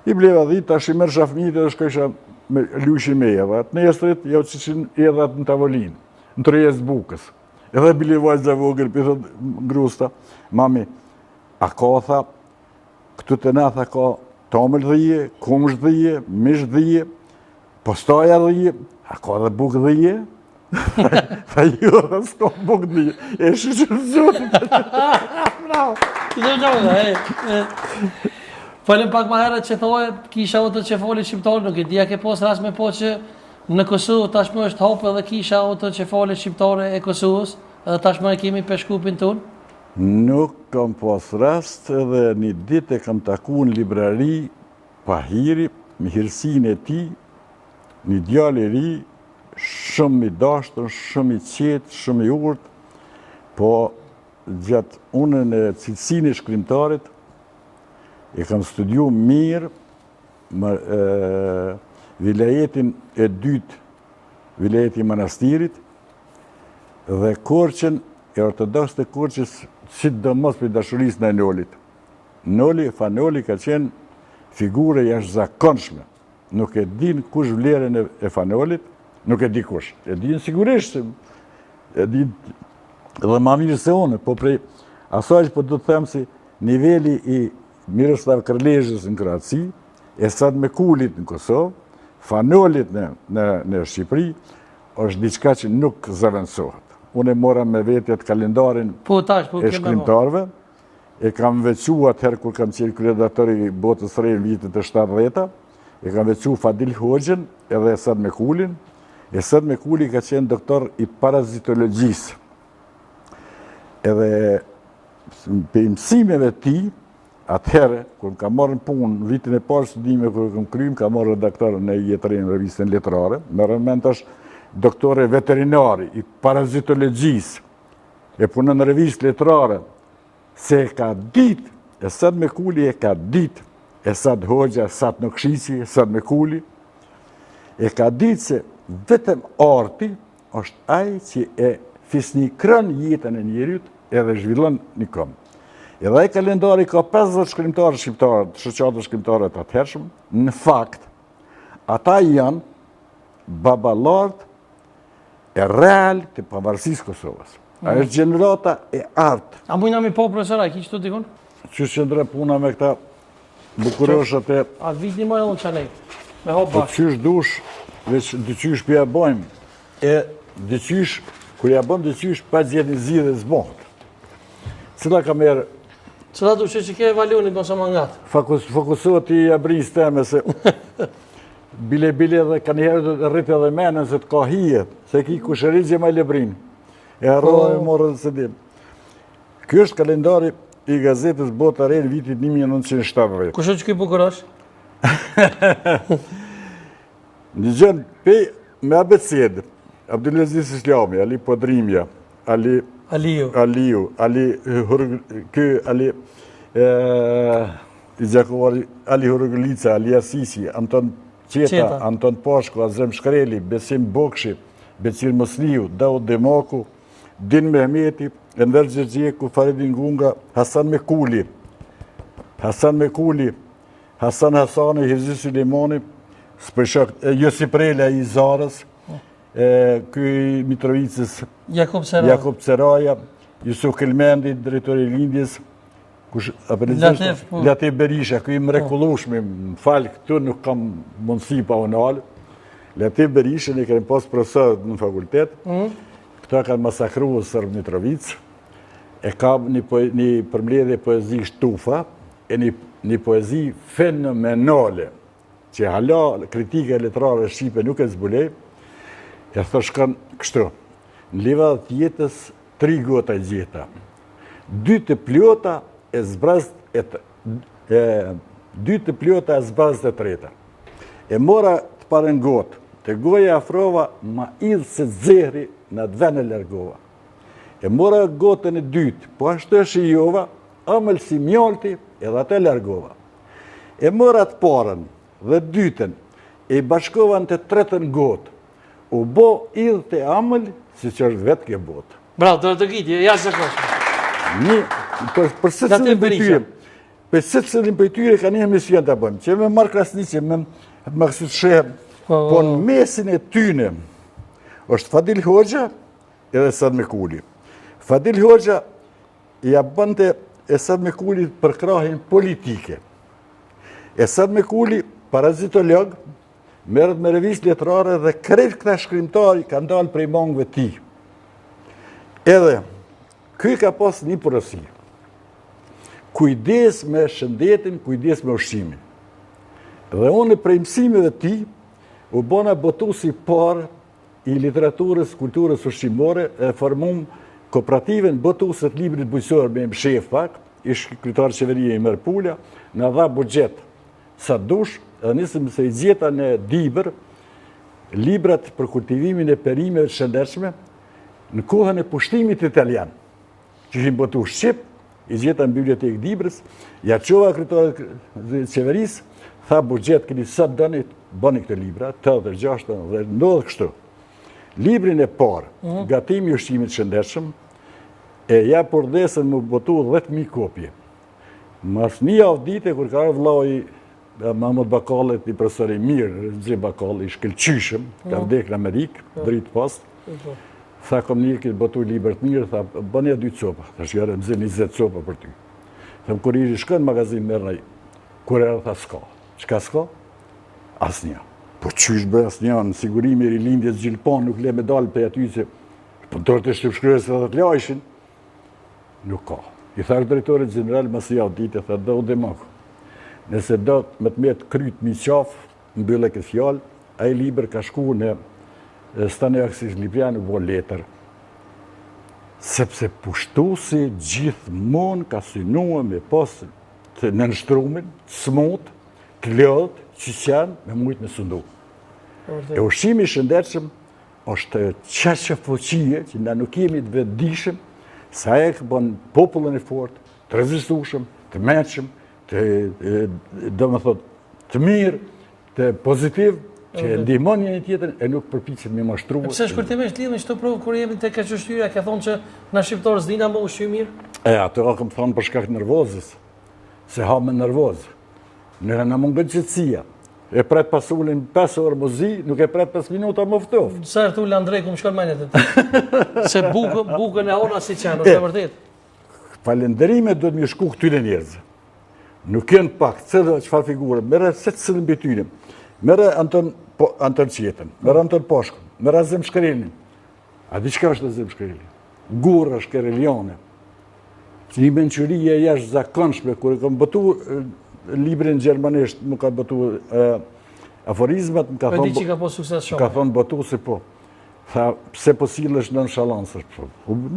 I bleva dhitë, tash i merrsha fëmijët edhe shkojsha me lujshin me edhe. Të nesrit, jau qitshin edhat në tavolinë, në tryezë të bukës. Edhe bile vajza e vogël, po i thotë grusta, mami, a ka tha, këtu te na tha ka tomël dhije, kumsh dhije, mish dhije. Pastaj edhe je, a ka edhe bukë dhije? Tha jo, dhe s'ka bukë dhije. E shyqyr Zotit. Bravo. Të gjë, e, e. Folëm pak ma herët që thoje, kisha autoqefale shqiptare, nuk e di a ke pas rast me pa që në Kosovë tashmë është hapë edhe kisha autoqefale shqiptare e Kosovës, edhe tashmë e kemi peshkupin tonë. Nuk kam pas rast edhe një ditë e kam taku në librari Pahiri, me hirësinë e tij, një djalë i ri, shumë i dashtun, shumë i qetë, shumë i urtë, po gjatë unë në cilësinë e shkrimtarit, e kam studiu mirë më, e, vilajetin e dytë, vilajeti i Manastirit, dhe Korçën e ortodoksët e Korçës, sidomos prej dashurisë ndaj Nolit. Noli, Fan Noli ka qenë figurë e jashtëzakonshme. Nuk e din kush vlerën e, e Fan Nolit, nuk e di kush. E din sigurisht, e din dhe ma mirë se unë, po prej asaj që po du të them si niveli i Miroslav Krlezhës në Kroaci, Esad Mekulit në Kosovë, Fan Nolit në, në, në Shqipëri, është diçka që nuk zëvendësohet. Unë e mora me vete atë kalendarin po, tash, po, e shkrimtarëve, E kam veçu atëherë kur kam qenë kryeredaktor i Botës Re në vitet e 70-ta, e kam veçu Fadil Hoxhën edhe Esad Mekulin. Esad Mekuli ka qenë doktor i parazitologjisë. Edhe prej mësimeve të tij, atëherë, kur më ka marrë në punë, në vitin e parë studime, kur kam kry, më ka marrë redaktor në Jetë të Re në revistën letrare, merre me mend tash doktor veterinari i parazitologjisë, e punon në revistë letrare, se e ka dit, Esad Mekuli e ka dit, Esad Hoxha, Esad Nokshiqi, Esad Mekuli, e ka dit se vetëm arti është ai që e fisnikron jetën e njeriut edhe zhvillon një komb. Edhe ai kalendari ka 50 shkrimtarë shqiptarë, të shoqatës shkrimtarëve të atëhershëm, në fakt, ata janë baballarët e real të pavarësisë Kosovës. Mm. Ajo është gjenerata e artë. A mujna mi po, profesor, a ki qëtu dikun? Qysh qëndron puna me këta bukuroshat e... A vit një mojë unë qanej, me hop po bashkë. Po qysh dush, veç dyqysh po ja bojmë, e dyqysh, kur ja bën dyqysh, pa gjetë një zgjidhje s'bohet. Cila ka merë... Cila dush që ke valunit, mos e ma ngat? Fokus, fokusohet i abrisë teme se... Bile bile edhe ka njëherë të rritë edhe menën se të ka hije, se ki kushëri Xhemajl Lebrinë. E harrova e po. morën se dim. Ky është kalendari i gazetës Bota e Re në vitit 1970. Kush është ky bukurosh? Një gjënë, pe me abecedë, Abdulaziz Islami, Ali Podrimja, Ali... Aliu. Aliu, Ali Hurg... Ky, Ali... E, i Gjakovari, Ali Huruglica, Ali Asisi, Anton Çeta, Çeta, Anton Pashku, Azem Shkreli, Besim Bokshi, Beqir Musliu, Daut Demaku, Din Mehmeti, Enver Gjergjeku, Faridin Gunga, Hasan Mekuli, Hasan Mekuli, Hasan Hasani, Hivzi Sulimani, Spëshak, Josip Prela i Zarës, e ky i Mitrovicës, Jakup Ceraja, Jakup Ceraja, Jusuf Kelmendi, drejtori i Rilindjes, kush apo Latif, po. Latif Berisha, ky i mrekullueshmi, më fal këtu nuk kam mundësi pa u nal. Latif Berisha ne kemi pas profesor në fakultet. Mm. Këta kanë masakruar serbët në Mitrovicë. E ka një, po, një përmbledhje poezish Tufa, e një, një poezi fenomenale që hala kritika letrare shqipe nuk e zbuloi, e thoshkan kështu, në livadh të jetës tri gota gjeta, dy të plota e zbrazt e, e dy të plota e zbrazt e treta. E mora të parën gotë, te goja afrova, ma idhë se zehri në atë ven e largova. E mora gotën e dytë, po ashtu e shijova, ëmël si mjalti edhe atë e largova. E mora të parën dhe dytën, e i bashkova në të tretën gotë. U bo idhët e amël, siç është vetë kjo botë. Bravo, do të gjiti, e jashtëzakonshme. Një, për, për secilin prej tyre, për secilin prej tyre ka një emision të bëjmë, që me Mark Krasniqi, me Maksut Shehën, po, po në mesin e tyne, është Fadil Hoxha edhe Esad Mekuli. Fadil Hoxha ia bënte Esad Mekulit përkrahjen politike. Esad Mekuli, parazitolog, Merret me revistë letrare dhe krejt këta shkrimtarë kanë dalë prej mangëve tij. Edhe, ky ka pas një porosi. Kujdes me shëndetin, kujdes me ushqimin. Dhe unë prej mësimeve tij, u bona botusi i parë i literaturës, kulturës ushqimore, e formum kooperativën botuese të librit bujqësor me mshef pak, ish kryetar qeverie Ymer Pula, na dha buxhet sa dush, edhe nisëm se i gjeta në Dibër, librat për kultivimin e perimeve të shëndetshme, në kohën e pushtimit italian, që ishin botu shqip, i gjeta në bibliotekë Dibrës, ja çova kryetarit qeverisë, tha buxhet keni sa doni, bëni këto libra, 86 dhe ndodh kështu. Librin e parë, mm -hmm. gatimi i ushqimit shëndetshëm, e jap urdhëresën me botu 10.000 kopje. Mas një javë dite, kur ka ardhë vllau i Mahmut Bakallit, një profesor i mirë, Remzi Bakalli, i shkëlqyshëm, ka mhm. vdekë në Amerikë, po. dritë pastë, po. tha kom ni ke botu libër të mirë, tha, bëni dy copa, thash jo Remzi, 20 copa për ty. Tha, kuriri shkon në magazinë, merr naj, kur erdh, tha, s'ka. Çka s'ka? Asnjë. Po qysh bre asnjë, në sigurimi i rilindjes gjilpon, nuk le me dalë prej aty që, po dorët e shtypshkronjës edhe të lajshin, Nuk ka. I thash drejtorit gjeneral mas javë dite, tha Daut Demaku. Nëse do me të metë kryt mi qafë, mbylle këtë fjalë, ai libër ka shku në Stanojaksi Lipjan u bo letër. Sepse pushtusi gjithmonë ka synue me pas të nënshtrumin, të smut, të lodht, që qenë, me mujtë me sundu. E ushqimi i shëndetshëm është qaq fuqie që na nuk jemi të vetëdijshëm se ajo e bën popullin e fortë, të rezistueshëm, të mençëm, të domethënë të mirë, të pozitiv, që e ndihmon njëri tjetrin e nuk përpiqet me mashtru. Pse shkurtimisht lidhmi çto provë kur jemi te kequshqyerja, ke thonë që na shqiptarët s'dina me u ushqy mirë? E ato kam thonë për shkak të nervozës, se ha me nervozë. Ne na mungon qetësia. E pret pasulin 5 orë m'u zi, nuk e pret 5 minuta m'u ftof. Sa herë tu Landreku më shkon mendja te ti. Se bukën, bukën e hona si qenë, është e vërtetë. Falënderime duhet me shku këtyre njerëzve. Nuk janë pak, cëllë çfarë figure, merre secilin prej tyre. Merre Anton, po, Anton Çettën, merre Anton Pashkun, merre Azem Shkrelin. A di çka është Azem Shkreli? Gurra shkreliane. Një mençuri e jashtëzakonshme, kur e kam botu librin gjermanisht, më ka botu aforizmat, më ka thonë... që ka po sukses shumë. Më ka thonë botusi po. Tha, pse po sillesh nonshalans? Po,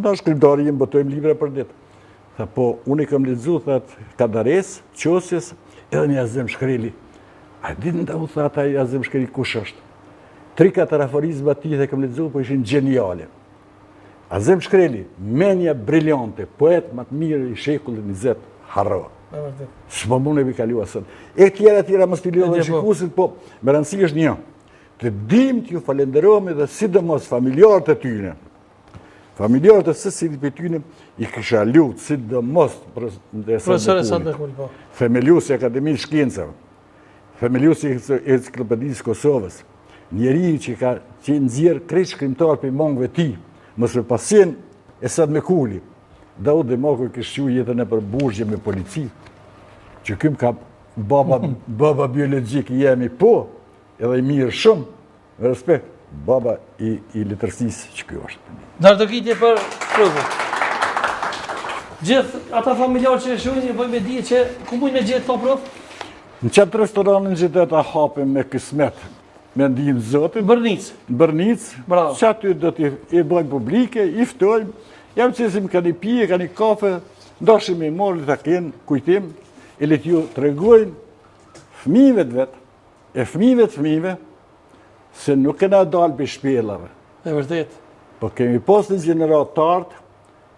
na shkrimtarë jemi botojmë libra për ditë. Tha, po, unë i kam lexu, tha, Kadares, Qosjes, edhe një Azem Shkreli. A di në u tha, ata Azem Shkreli kush është? Tri katër aforizma të tij e kam lexu, po ishin gjeniale. Azem Shkreli, menja briliante, poet më të mirë i shekullit 20, harro. S'po mund e vi kalua sot. E tjera, tjera, mos t'i lodh po. shikuesit, po me rëndësi është një. Të dim t'ju falenderojmë dhe sidomos familjarët e tyne. Familjarët e secilit prej tyne i kisha lutë, sidomos profesor Esad Mekuli, po. Themeluesi i Akademisë Shkencave. Themeluesi i Enciklopedisë së Kosovës, njeri që ka që nxjerr krejt shkrimtarët prej mangëve tij, mos me pas qenë Esad Mekuli, Daut Demaku kish çu jetën nëpër burgje me polici, që ky m'ka baba, baba biologjik i jemi po, edhe i mirë shumë, Me respekt, baba i, i letërsisë që ky është. Duartrokitje për Profin. Gjithë ata familjarë që e shohin, i bëjmë me dije që ku mujnë me gjetë këto prof? Në qatë restoranin që do ta hapim me kësmet, me ndihmë Zotit. Bërnicë. Bërnicë. Bravo. Që aty do t'i i bëjmë publike, i ftojmë, jam qesim ka një pije, ka një kafe, ndoshim i morë, ta kenë kujtim, e le t'ju tregojnë fëmijëve të vet, E fëmijëve të fëmijëve, se nuk kena dalë prej shpellave. E vërtet. Po kemi pas një gjeneratë t'artë,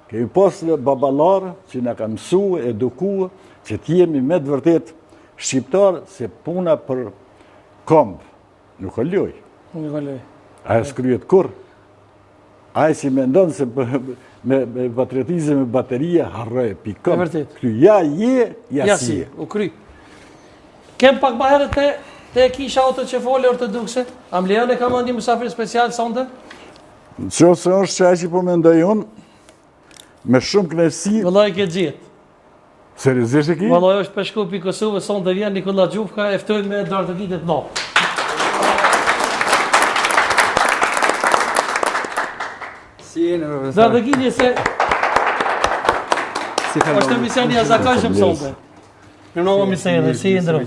kemi pas një baballarë që na ka mësu, eduku, që t'jemi me të vërtet shqiptarë, se puna për komb, nuk o lojë. Nuk o lojë. Ajo s'kryhet kurrë. Ai si mendon se me, me patriotizëm me bateria, harroje, pikë. E vërtet. Këtu ja je, ja, ja si je. U kry. Kem pak ma herët te, te kisha ato që fole ortodokse. A më lejon e kam një musafir special sonte? Në qoftë se është qaj që po mendoj unë, me shumë kënaqësi. Vëllai ke gjetë. Seriozisht e ki? Vëllai është peshkopi i Kosovës, sonte vjen Nikolla Xhufka, e ftojmë me duartrokitje të mëdha. Si jeni profesor? Duartrokitje se Si kalon? është emision i jashtëzakonshëm sonte. Mirëmbrëma mirë se erdhe, si je ndro.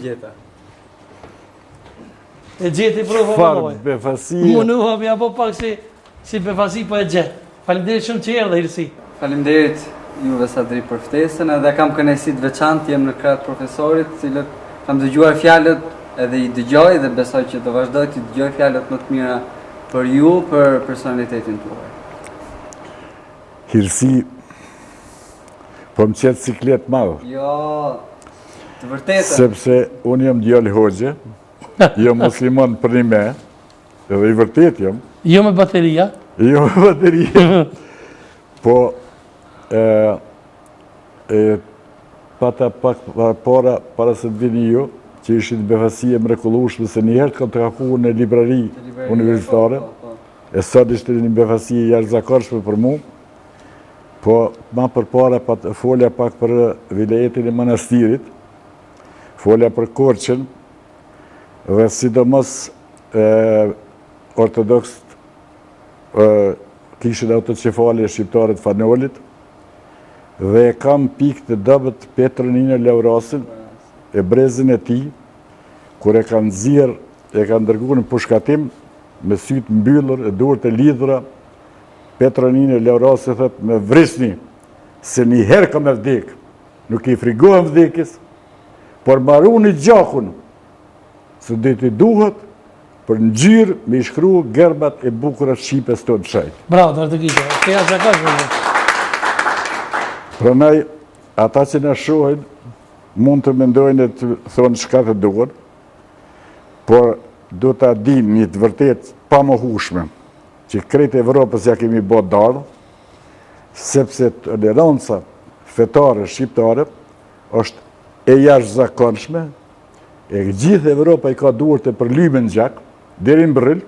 E gjeti prova Çfarë befasie. Munua mi apo pak si si befasi po e gjet. Faleminderit shumë që erdhe Hirësi. Faleminderit juve Sadri për ftesën edhe kam kënaqësi të veçantë jem në krah të profesorit, të cilët kam dëgjuar fjalët edhe i dëgjoj dhe besoj që do vazhdoj të dëgjoj fjalët më të mira për ju, për personalitetin tuaj. Hirësi, po më qet siklet madh. Jo, të vërtetën. Sepse unë jam djalë hoxhe, jam musliman përnime, edhe i vërtet jam. Jo me bateria. Jo me bateria. Po, e, e, pata pak para, para se të vini ju, që ishit befasi e mrekullueshme, se njëherë të kam taku në librari universitare, po, po, po. e sot ishte një befasi e jashtëzakonshme për mu, po ma përpara pat, folja pak për vilajetin e Manastirit, folja për Korçën, dhe sidomos e, ortodoksët kishën autoqefale shqiptare të Fan Nolit, dhe e kam pikë të dobët Petro Nino Luarasin e brezin e tij, kur e kanë nxjerrë, e kanë dërgu në pushkatim, me sytë mbyllur e duart e lidhura, Petro Nino Luarasi thotë, më vrisni, se një herë kam me vdekë, nuk i frigohem vdekjes, por ma runi gjakun, se do t'i duhet për ngjyrë me i shkru germat e bukura shqipes tonë të shejtë. Bravo, duartrokitje, është jashtëzakonshme. Prandaj, ata që na shohin, mund të mendojnë e të thonë çka të duan, por do ta dinë një të vërtetë pamohushme, që krejt Evropës ja kemi bo dardhë, sepse toleranca fetare shqiptare është e jashtëzakonshme, E gjithë Evropa i ka duart e përlyme në gjak, deri në bërryl,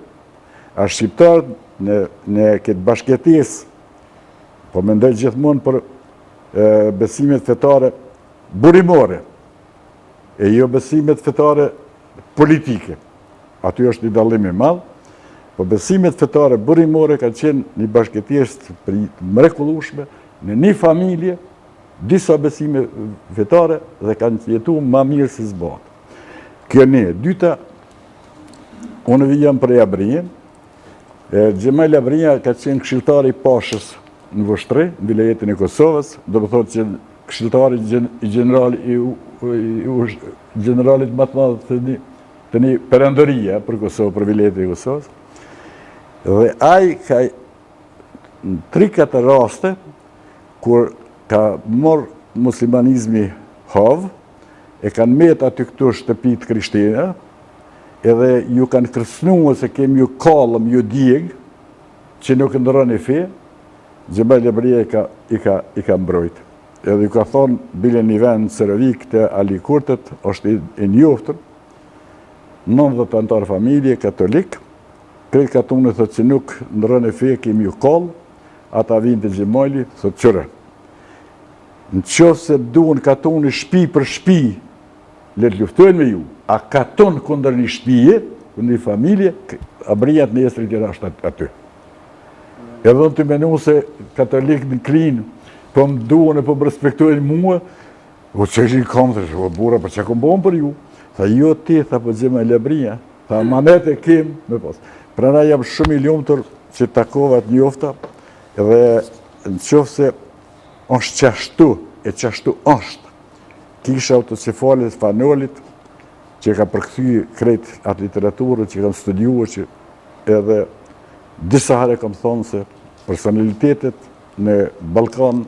a shqiptarët në, në këtë bashkëjetesë, po mendoj gjithmonë për e, besimet fetare burimore, e jo besimet fetare politike. Aty është një dallim i madh, po besimet fetare burimore kanë qenë një bashkëjetesë të mrekullueshme në një familje disa besime fetare dhe kanë jetu ma mirë se s'bohet. Kjo një, e dyta, unë jam prej Abrije, Xhemajl Abrija ka qenë këshilltar i pashës në Vushtrri, në vilajetin e Kosovës, do të thotë që këshilltari i gjeneral, i, i, gjeneralit më të madh të një, të një perandorie për Kosovë, për vilajetin e Kosovës. Dhe ai ka në tri katër raste Kur ka marrë muslimanizmi hov, e kanë met aty këtu shtëpi të krishtera, edhe ju kanë kërcënuar se kemi ju kallë me ju djeg, që nuk ndërroni fe, Xhemajl Abrija i ka, i ka, i ka mbrojt. Edhe ju ka thonë, bile një vend në Cerovikë te Ali Kurtet, është i, i njoftun, 90 anëtarë familje, katolik, krejt katuni thotë që nuk ndërroni fe, kemi ju kallë, Ata vijnë te Xhemajli, thotë qyre. Në qoftë se duan katuni shpi për shpi, le të luftojnë me ju. A katun kundër një shpije, kundër një familje, Abrijat nesër tjera është aty. Edhe unë tu menu se katolik në Klinë, po më duan e po më respektojnë mua, o që ishin kam, thashë, o burra, po çka kom bo për ju? Tha, jo ti, tha, po Xhemajl Abrija, Tha, amanet e kem me pas. Prandaj jam shumë i lumtur që takova të njofta dhe në qoftë se është qashtu e qashtu është. Kisha autoqefale të Fan Nolit që ka përkthy krejt atë literaturën që kam studiuar që edhe disa herë kam thonë se personalitetet në Ballkan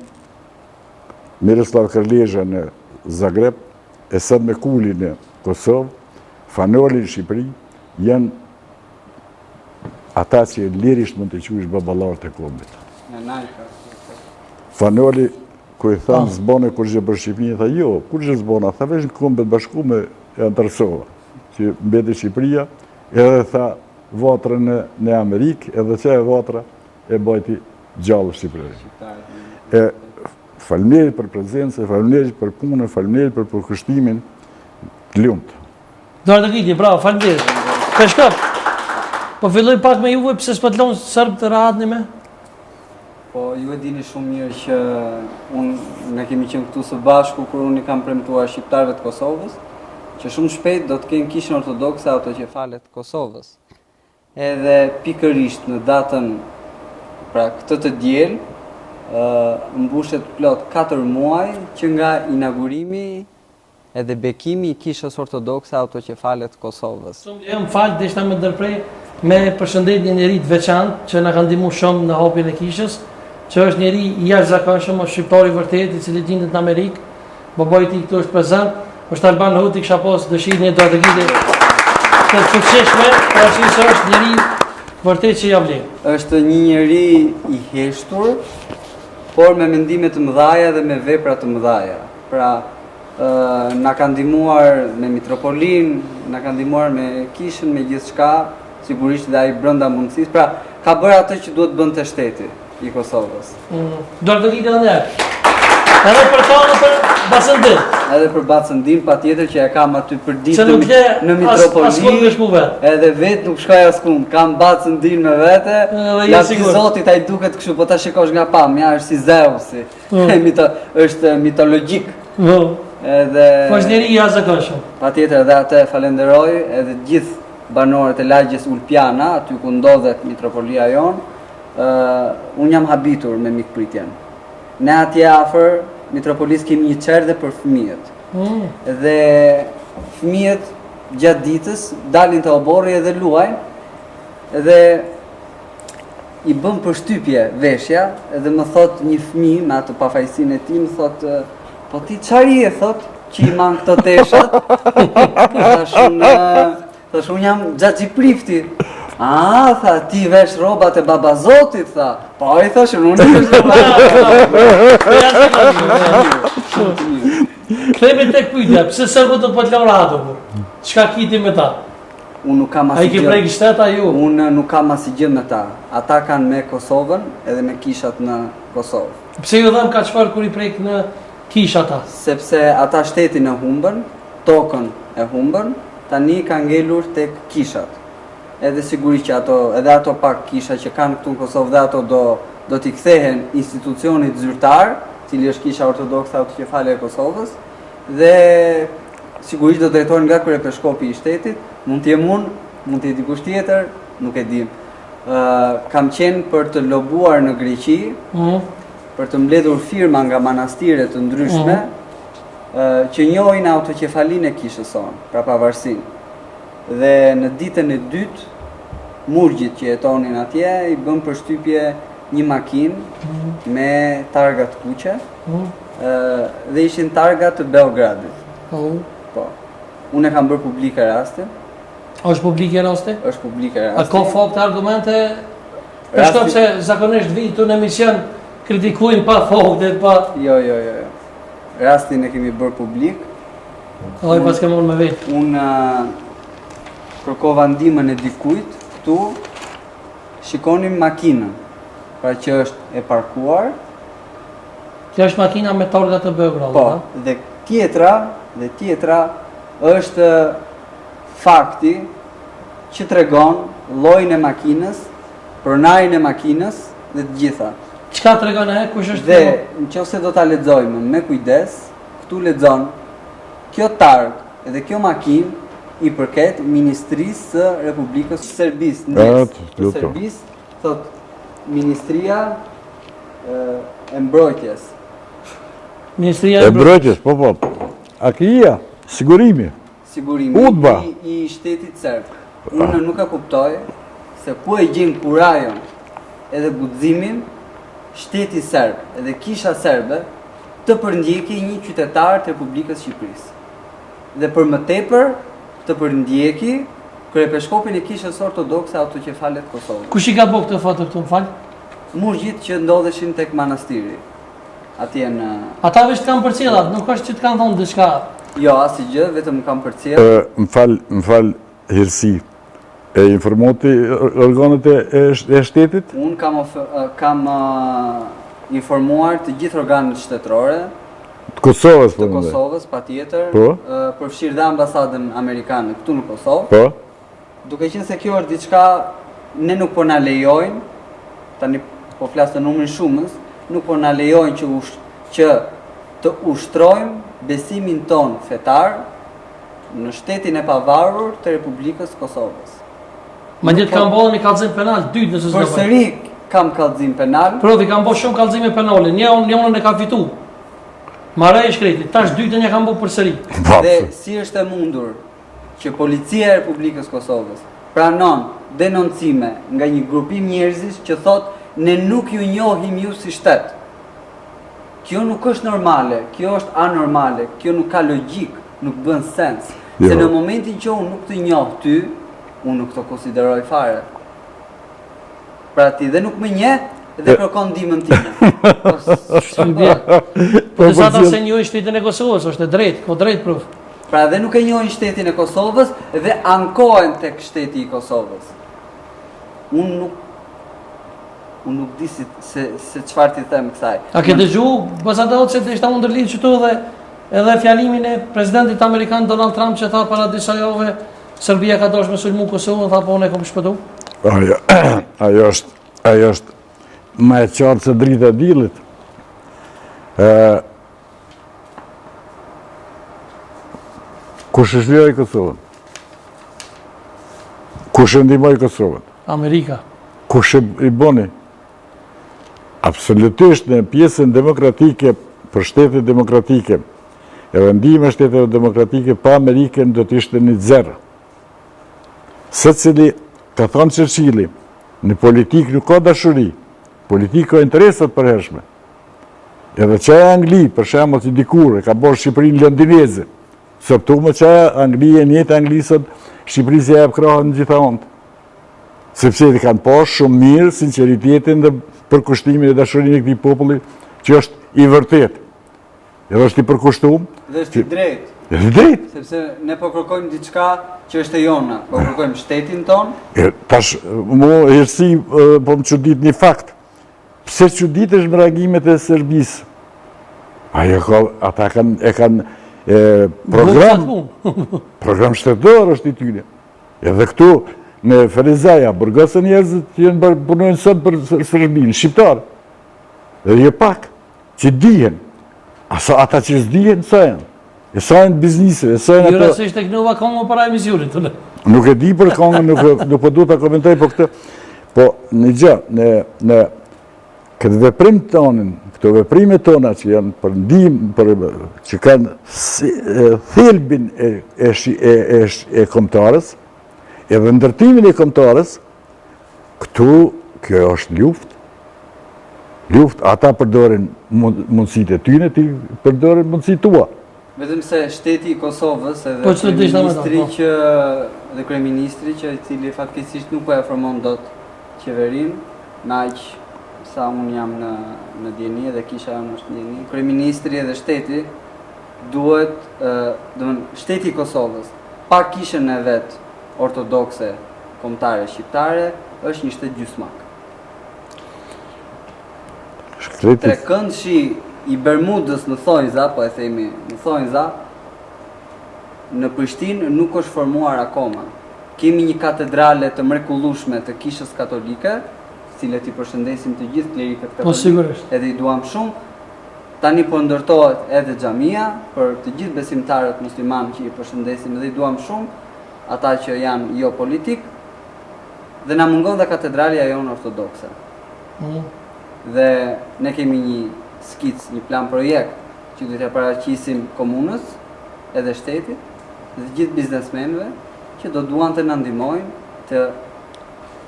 Miroslav Krlezha në Zagreb, Esad Mekuli në Kosovë, Fan Noli në Shqipëri, janë ata që lirisht mund t'i quajsh baballarët e kombit. Fan Noli, kur i thanë ah. s'bone kurgjë për Shqipërinë, tha jo, kurgjë s'bona, tha veç në Kombet e Bashkume e anëtarësova, që mbeti Shqipëria, edhe tha vatrën në, në Amerikë, edhe që e vatra e bajti gjallë Shqipërinë. E, Faleminderit për prezencën, faleminderit për punën, faleminderit për përkushtimin. Të lumtë. Duartrokitje, bravo, faleminderit. Peshkop. Po filloj pak me juve pse s'po të lënë serbët rahat një me? Po, ju e dini shumë mirë që unë, ne kemi qenë këtu së bashku kur unë i kam premtuar shqiptarëve të Kosovës, që shumë shpejt do të kenë kishën ortodokse autoqefale të Kosovës. Edhe pikërisht në datën, pra këtë të diel, mbushet plot 4 muaj që nga inaugurimi Edhe bekimi i Kishës Ortodokse Autoqefale të Kosovës. Më fal, deshta me ndërpre me përshëndet një njeri të veçantë që na ka ndihmu shumë në hapjen e kishës, që është njeri i jashtëzakonshëm, është shqiptar i vërtetë, i cili gjendet në Amerikë. Babai i tij këtu është prezent, është Alban Hoti, kisha pas dëshirë një duartrokitje të fuqishme, pra që se është njeri vërtet që ja vlen. Është një njeri i heshtur, por me mendime të mëdhaja dhe me vepra të mëdhaja. Pra, na ka ndihmuar me mitropolinë, na ka ndihmuar me kishën, me gjithçka, sigurisht dhe ai brenda mundësisë. Pra, ka bërë atë që duhet bënte shteti i Kosovës. Mm. Duartrokitje edhe një herë. Edhe për ta dhe për Bacën Din. Edhe për Bacën Din, patjetër që e kam aty për ditë në, le, në mitropoli. As, askund me shku vetë. Edhe vetë nuk shkoj askund. Kam Bacën Din me vete. Edhe je Zotit, ai duket kështu, po ta shikosh nga pamja, është si Zeusi. Mm. Mito, është mitologjik. Po. Edhe Po është njeri i jashtëzakonshëm. Patjetër edhe atë e falenderoj, edhe të gjithë banorët e lagjes Ulpiana, aty ku ndodhet mitropolia jonë, ë uh, unë jam habitur me mikpritjen. Ne atje afër mitropolisë kemi një çerdhe për fëmijët. Mm. Dhe fëmijët gjatë ditës dalin te oborri edhe luajnë dhe i bën përshtypje veshja dhe më thotë një fëmijë me atë pafajësinë e tij më thotë po ti çfarë je thotë që i man këto teshat thash unë thash unë jam xhaxhi prifti A, tha, ti vesh rrobat e babazotit, tha. Po, i thash, unë i vesh rrobat e babazotit. Kthehemi tek pyetja, pse serbët nuk po të lënë rahat apo? Çka ki ti me ta? Unë nuk kam asgjë. A i ke prek shtet a ju? Unë nuk kam asgjë me ta. Ata kanë me Kosovën edhe me kishat në Kosovë. Pse ju dhemb kaq fort kur i prek në kishë ata? Sepse ata shtetin e humbën, tokën e humbën, tani kanë ngelur tek kishat. Edhe sigurisht që ato, edhe ato pak kisha që kanë këtu në Kosovë dhe ato do do t'i kthehen institucionit zyrtar, cili është Kisha Ortodokse Autoqefale e Kosovës, dhe Sigurisht do drejtohen nga kryepeshkopi i shtetit, mund të jem unë, mund të jetë dikush tjetër, nuk e di. Ë kam qenë për të lobuar në Greqi, mm. për të mbledhur firma nga manastire të ndryshme, mm. ë që njohin autoqefalinë e kishës sonë, pra pavarësinë. Dhe në ditën e dytë, murgjit që jetonin atje i bën përshtypje një makinë mm. me targa të kuqe, mm. dhe ishin targa të Beogradit. Po. Po. Unë e kam bërë publike rastin. A është publike rasti? Është publike rasti. A ka fakte argumente? Rasti... Për se zakonisht vi këtu në emision kritikojnë pa fakte, pa... Jo, jo, jo, jo. Rastin e kemi bërë publik. O, i paske marrë me vete. Unë kërkova ndihmën e dikujt këtu, shikoni makinën, pra që është e parkuar, Kjo është makina me targa të Beogradit, Po, dhe tjetra, dhe tjetra është fakti që tregon llojin e makinës, pronarin e makinës dhe të gjitha. Çka tregon e kush është Dhe në qoftë se do ta lexojmë me kujdes, këtu lexon kjo targë dhe kjo makinë i përket Ministrisë së Republikës së Serbisë, të Serbisë, thotë Ministria e Mbrojtjes. Ministria e Mbrojtjes, po po. AKI-ja, sigurimi. Sigurimi Udba. i, i shtetit serb. Unë nuk e kuptoj se ku e gjen kurajon edhe guximin shteti serb edhe kisha serbe të përndjeki një qytetar të Republikës Shqipërisë. Dhe për më tepër të përndjeki kryepeshkopin e Kishës Ortodokse Autoqefale të Kosovës. Kush i ka bo këtë foto këtu, më fal? Murgjit që ndodheshin tek manastiri, atje në... Ata veç të kanë përcjellë, nuk është që të kanë thonë diçka. Jo, asnjë gjë, vetëm më kanë përcjellë. Më fal, më fal, Hirësi. E informove ti organet e, e shtetit? Unë kam, kam informuar të gjithë organet shtetërore. Të Kosovës, po. Të Kosovës, patjetër. Po. Përfshirë dhe ambasadën amerikane këtu në Kosovë. Po. Duke qenë se kjo është diçka ne nuk po na lejojnë, tani. po flas në numrin shumës, nuk po na lejojnë që ush, që të ushtrojmë besimin tonë fetar në shtetin e pavarur të Republikës së Kosovës. Madje të kanë bërë një kallëzim penal, dy nëse s'gaboj. Përsëri kam kallëzim penal. Profi kanë bërë shumë kallëzime penale, një njënën e ka fitu. Mare i shkreti, tash dytën ja kanë bërë përsëri. Dhe si është e mundur që policia e Republikës Kosovës pranon denoncime nga një grupim njerëzish që thotë ne nuk ju njohim ju si shtet. Kjo nuk është normale, kjo është anormale, kjo nuk ka logjikë, nuk bën sens. Jo. Se në momentin që unë nuk të njoh ty, unë nuk të konsideroj fare. Pra ti dhe nuk më njeh dhe kërkon ndihmën time. Po, po, po ata s'e njohin shtetin e Kosovës, është e drejtë, ka drejtë prof. Pra dhe nuk e njohin shtetin e Kosovës dhe ankohen tek shteti i Kosovës. Unë nuk unë nuk di si, se se çfarë t'i them kësaj. A ke dëgju, baca Daut se deshta me ndërlidh qëtu dhe edhe fjalimin e presidentit amerikan Donald Trump që tha para disa javëve Serbia ka dashur me sulmu Kosovën, tha po unë e kom shpëtu. Ajo, ajo është, ajo është më e qartë se drita e diellit. Ë Kush e çliroi Kosovën? Kush e ndihmoi Kosovën? Amerika. Kush i boni? Absolutisht në pjesën demokratike, për shtetet demokratike, edhe ndihma e shteteve demokratike pa Amerikën do të ishte një zero. Secili, ka thonë Churchilli, në politikë nuk ka dashuri, politikë ka interesa të përhershme. Edhe qajo Angli, për shembull që dikur e ka bërë Shqipërinë londineze, sot tu më qajo Angli e njëjta Angli sot Shqipërisë ia jep krahën në gjitha anët. Sepse e kanë pa shumë mirë sinqeritetin dhe përkushtimin e dashurinë e këtij populli që është i vërtetë. Edhe është i përkushtum. Dhe është i drejtë. Është i drejtë. Sepse ne po kërkojmë diçka që është e jona, po kërkojmë shtetin tonë. E, tash, mu herësi po më çudit një fakt. Pse çuditesh me reagimet e Serbisë? Ajo ka, ata kanë, e kanë e, program, program shtetëror është i tyre. Edhe këtu, në Ferizaj, a burgosën njerëzit që janë bërë, punojnë sot për Serbinë, shqiptarë. Dhe jo pak, që dihen. A sa ata që s'dihen, sa janë? E sa janë bizniseve, sa janë ato... Jo rastësisht e kënova kongën para emisionit. Nuk e di për kongën, nuk, nuk po du ta komentoj po këtë. Po, një gjë, në, në këtë veprim tonin, këto veprime tona që janë për ndihmë, për, që kanë si, e, thelbin e, e, e, e, e kombëtares, edhe ndërtimin e kombëtares, këtu kjo është luftë, luftë, ata përdorin mundësitë e tyne, ti përdorin mundësitë tua. Vetëm se shteti i Kosovës edhe po, kryeministri po. që dhe kryeministri që i cili fatkeqësisht nuk po e formon dot qeverinë, me aq sa unë jam në në dijeni dhe kisha jonë është në dijeni. Kryeministri edhe shteti duhet, domethënë shteti i Kosovës pa kishën e vet ortodokse kombëtare shqiptare është një shtet gjysmak. Trekëndëshi i Bermudës në thonjza, po e themi në thonjza, në Prishtinë nuk është formuar akoma. Kemi një katedrale të mrekullueshme të Kishës Katolike, të cilët i përshëndesim të gjithë klerikët po, katolikë, edhe i duam shumë. Tani po ndërtohet edhe xhamia për të gjithë besimtarët muslimanë që i përshëndesim dhe i duam shumë, ata që janë jo politikë. Dhe na mungon dhe katedralja jonë ortodokse. Mm. Dhe ne kemi një skicë, një plan projekt që do t'ia paraqisim komunës, edhe shtetit dhe të gjithë biznesmenëve që do duan të na ndihmojnë të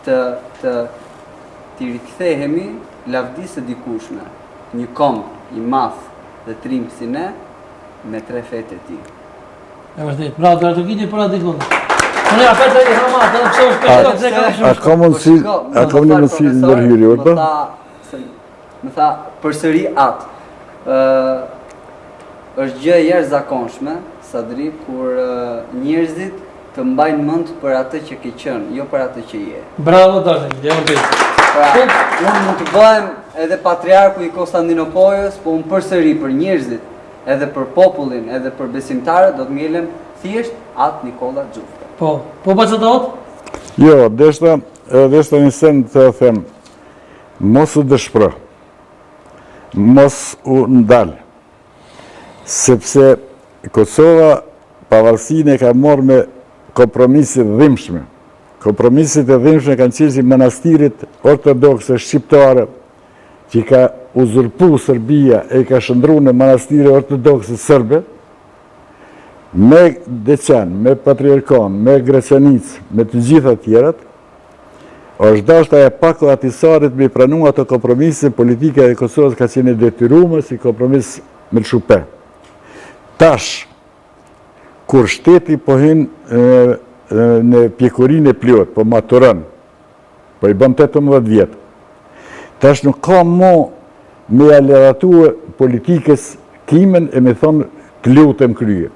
të të t'i rikthehemi lavdisë së dikurshme, një komb i madh dhe trim si ne me tre fetë e tij. E vërtet, bravo, do të gjeti për atë dikun. Unë ja peta i hama, të pse është peshka, pse ka shumë. A ka mundësi, a ka një mundësi ndërhyrje, po? Më tha, më tha përsëri atë. Ë është gjë e jashtëzakonshme, Sadri, kur njerëzit të mbajnë mend për atë që ke qenë, jo për atë që je. Bravo Dashni, e vërtet. Pra, unë mund të bëhem edhe patriarku i Konstandinopojës, po unë përsëri për njerëzit Edhe për popullin, edhe për besimtarët do të ngelem thjesht At Nikolla Xhufka. Po, po baca Daut? Jo, deshta, deshta një send të them. Mos u dëshpro, mos u ndal, sepse Kosova pavarësinë e ka marrë me kompromise të dhimbshme. Kompromiset e dhimbshme kanë qenë si manastiret ortodokse shqiptare që i ka uzurpu Serbia e i ka shndërru në manastire ortodokse serbe, me Deçan, me Patriarkan, me Graçanicë, me të gjitha tjerat, është dashtë ajo pako e Ahtisarit me i pranu ato kompromise, politika e Kosovës ka qenë e detyrume si kompromis me lëshu pe. Tash, kur shteti po hin në pjekurinë e plotë, po maturon, po i bën 18 vjet. Tash nuk ka mo me ia ledhatu politikës kimën e me thonë të lutem krye.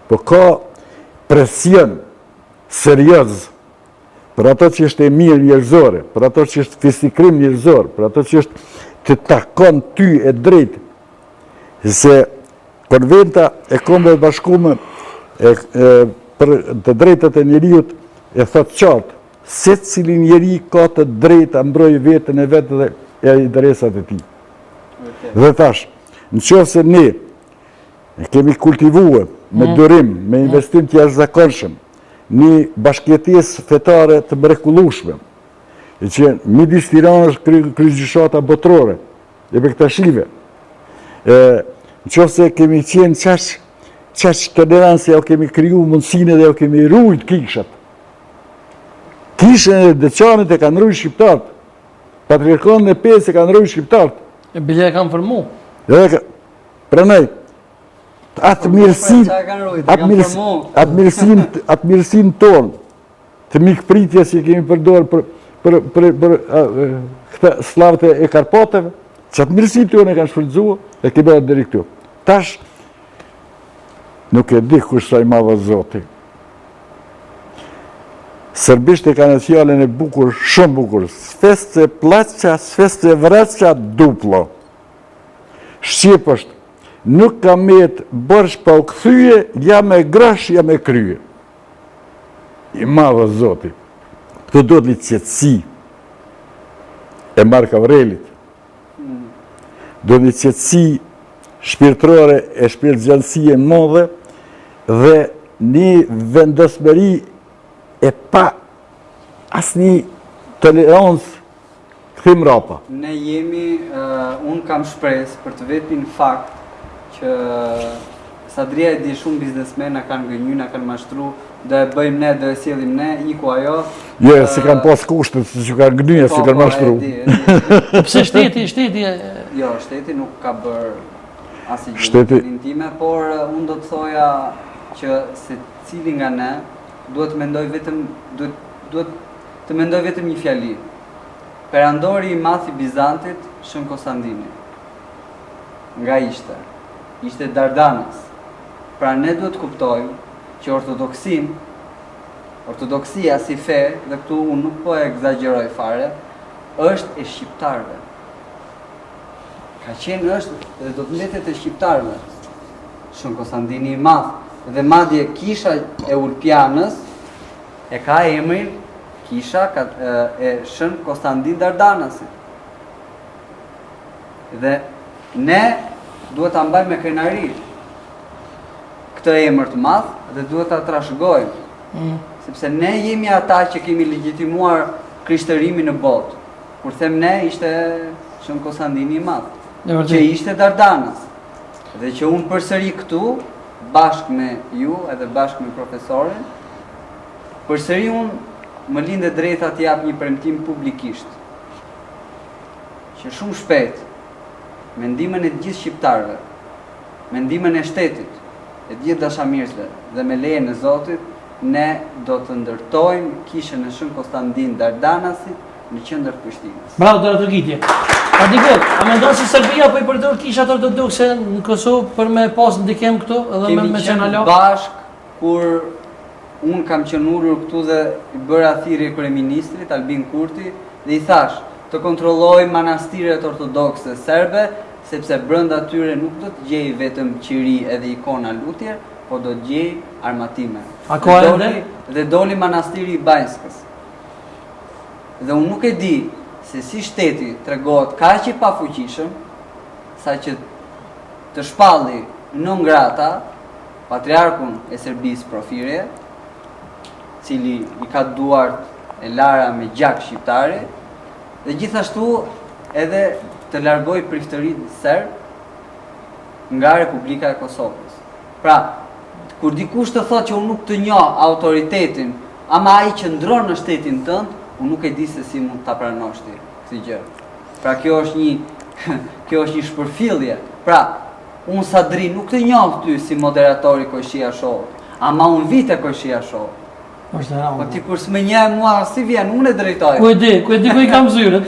Po ka presion serioz për ato që është e mirë njerëzore, për ato që është fisnikrim njerëzor, për ato që është të takon ty e drejtë, se Konventa e Kombeve të Bashkume e, e, për të drejtat e njeriut e thotë qartë, secili njeri ka të drejtë ta mbrojë veten e vet dhe e interesat e tij. Dhe tash, në qoftë se ne e kemi kultivue me mm. durim, me mm. investim të jashtëzakonshëm, një bashkëjetesë fetare të mrekullueshme, e që midis Tiranës kryegjyshata botërore, e bektashive. E, në qoftë se kemi qenë qaq, qaq tolerant se jau kemi kriju mundësinë dhe jau kemi rujt kishat. Kishën e Deçanit e kanë rujt shqiptarët. Patriarkanën e Pejës e kanë rujt shqiptarët. E bile e kanë formu. Dhe ka, pranaj, atë mirësinë, atë mirësinë, atë mirësinë, atë mirësinë tonë, të mikpritjes që kemi përdorë për, për, për, për këta sllavët e Karpateve, që atë mirësi tonë e kanë shfrytëzu, e kemi ardhë deri këtu. Tash, nuk e di kush sa i madh Zoti. Serbisht e kanë fjalën e bukur, shumë bukur, sve se plaća, sve se vraća duplo. Shqip është, nuk ka met borxh pa u kthye, ja me grosh, ja me krye. I madh Zoti. Këtu duhet një qetësi e Mark Aurelit. Duhet një qetësi shpirtërore e shpirtgjanësi e madhe dhe një vendosmëri e pa asnjë tolerancë Kthim mrapa. Ne jemi, unë kam shpresë për të vetmin fakt që Sadria e di shumë biznesmenë na kanë gënjy, na kanë mashtru, do e bëjmë ne, do e sjellim ne, iku ajo. Jo, uh, s'i kanë pas kushtet, s'ju kanë gënjy, po, s'i kanë po, mashtru. Po pse shteti, shteti Jo, shteti nuk ka bërë asnjë gjë shteti... time, por unë do të thoja që secili nga ne duhet të mendojë vetëm duhet duhet Të mendojë vetëm një fjali. Perandori i madh i Bizantit, Shën Kostandini. Nga ishte? Ishte Dardanas. Pra ne duhet të kuptojmë që ortodoksinë, ortodoksia si fe, dhe këtu unë nuk po e ekzagjeroj fare, është e shqiptarëve. Ka qenë është dhe do të mbetet e shqiptarëve. Shën Kostandini i madh dhe madje kisha e Ulpianës E ka emrin kisha e Shën Kostandin Dardanasit. Dhe ne duhet ta mbajmë me krenari këtë emër të madh dhe duhet ta trashëgojmë. Mm. Sepse ne jemi ata që kemi legjitimuar krishtërimin në botë. Kur them ne, ishte Shën Kostandini i Madh, që ishte Dardanas. Dhe që unë përsëri këtu, bashkë me ju edhe bashkë me profesorin, Përsëri unë më lind e drejta të jap një premtim publikisht, që shumë shpejt, me ndihmën e të gjithë shqiptarëve, me ndihmën e shtetit, e të gjithë dashamirësve dhe me lejen e Zotit, ne do të ndërtojmë kishën e Shën Kostandin Dardanasit në qendër të Prishtinës. Bravo, duartrokitje. Adigol, a mendon se Serbia po i përdor kishat ortodokse në Kosovë për me pas ndikim këtu edhe me me qenë alo? Kemi qenë bashkë Kur unë kam qenë ulur këtu dhe i bëra thirrje kryeministrit Albin Kurti dhe i thashë të kontrollojë manastiret ortodokse serbe, sepse brenda tyre nuk do të gjejë vetëm qiri edhe ikona lutje, po do të gjejë armatime. A ka ende? Dhe doli manastiri i Banjskës. Dhe unë nuk e di se si shteti tregohet kaq i pafuqishëm, sa që të shpalli non grata patriarkun e Serbisë Porfirije, cili i ka duart e lara me gjak shqiptari, dhe gjithashtu edhe të largojë priftërinjtë serbë nga Republika e Kosovës. Pra, kur dikush të thotë që unë nuk të njoh autoritetin, ama ai qëndron në shtetin tënd, unë nuk e di se si mund ta pranosh ti këtë gjë. Pra kjo është një kjo është një shpërfillje. Pra, unë Sadri nuk të njoh ty si moderator i Kojshia Show, ama unë vi te Kojshia Show. Është e rëndë. Po ti kur s'më njeh mua si vjen, unë e drejtoj. Ku e di, ku e di ku i kam zyrët.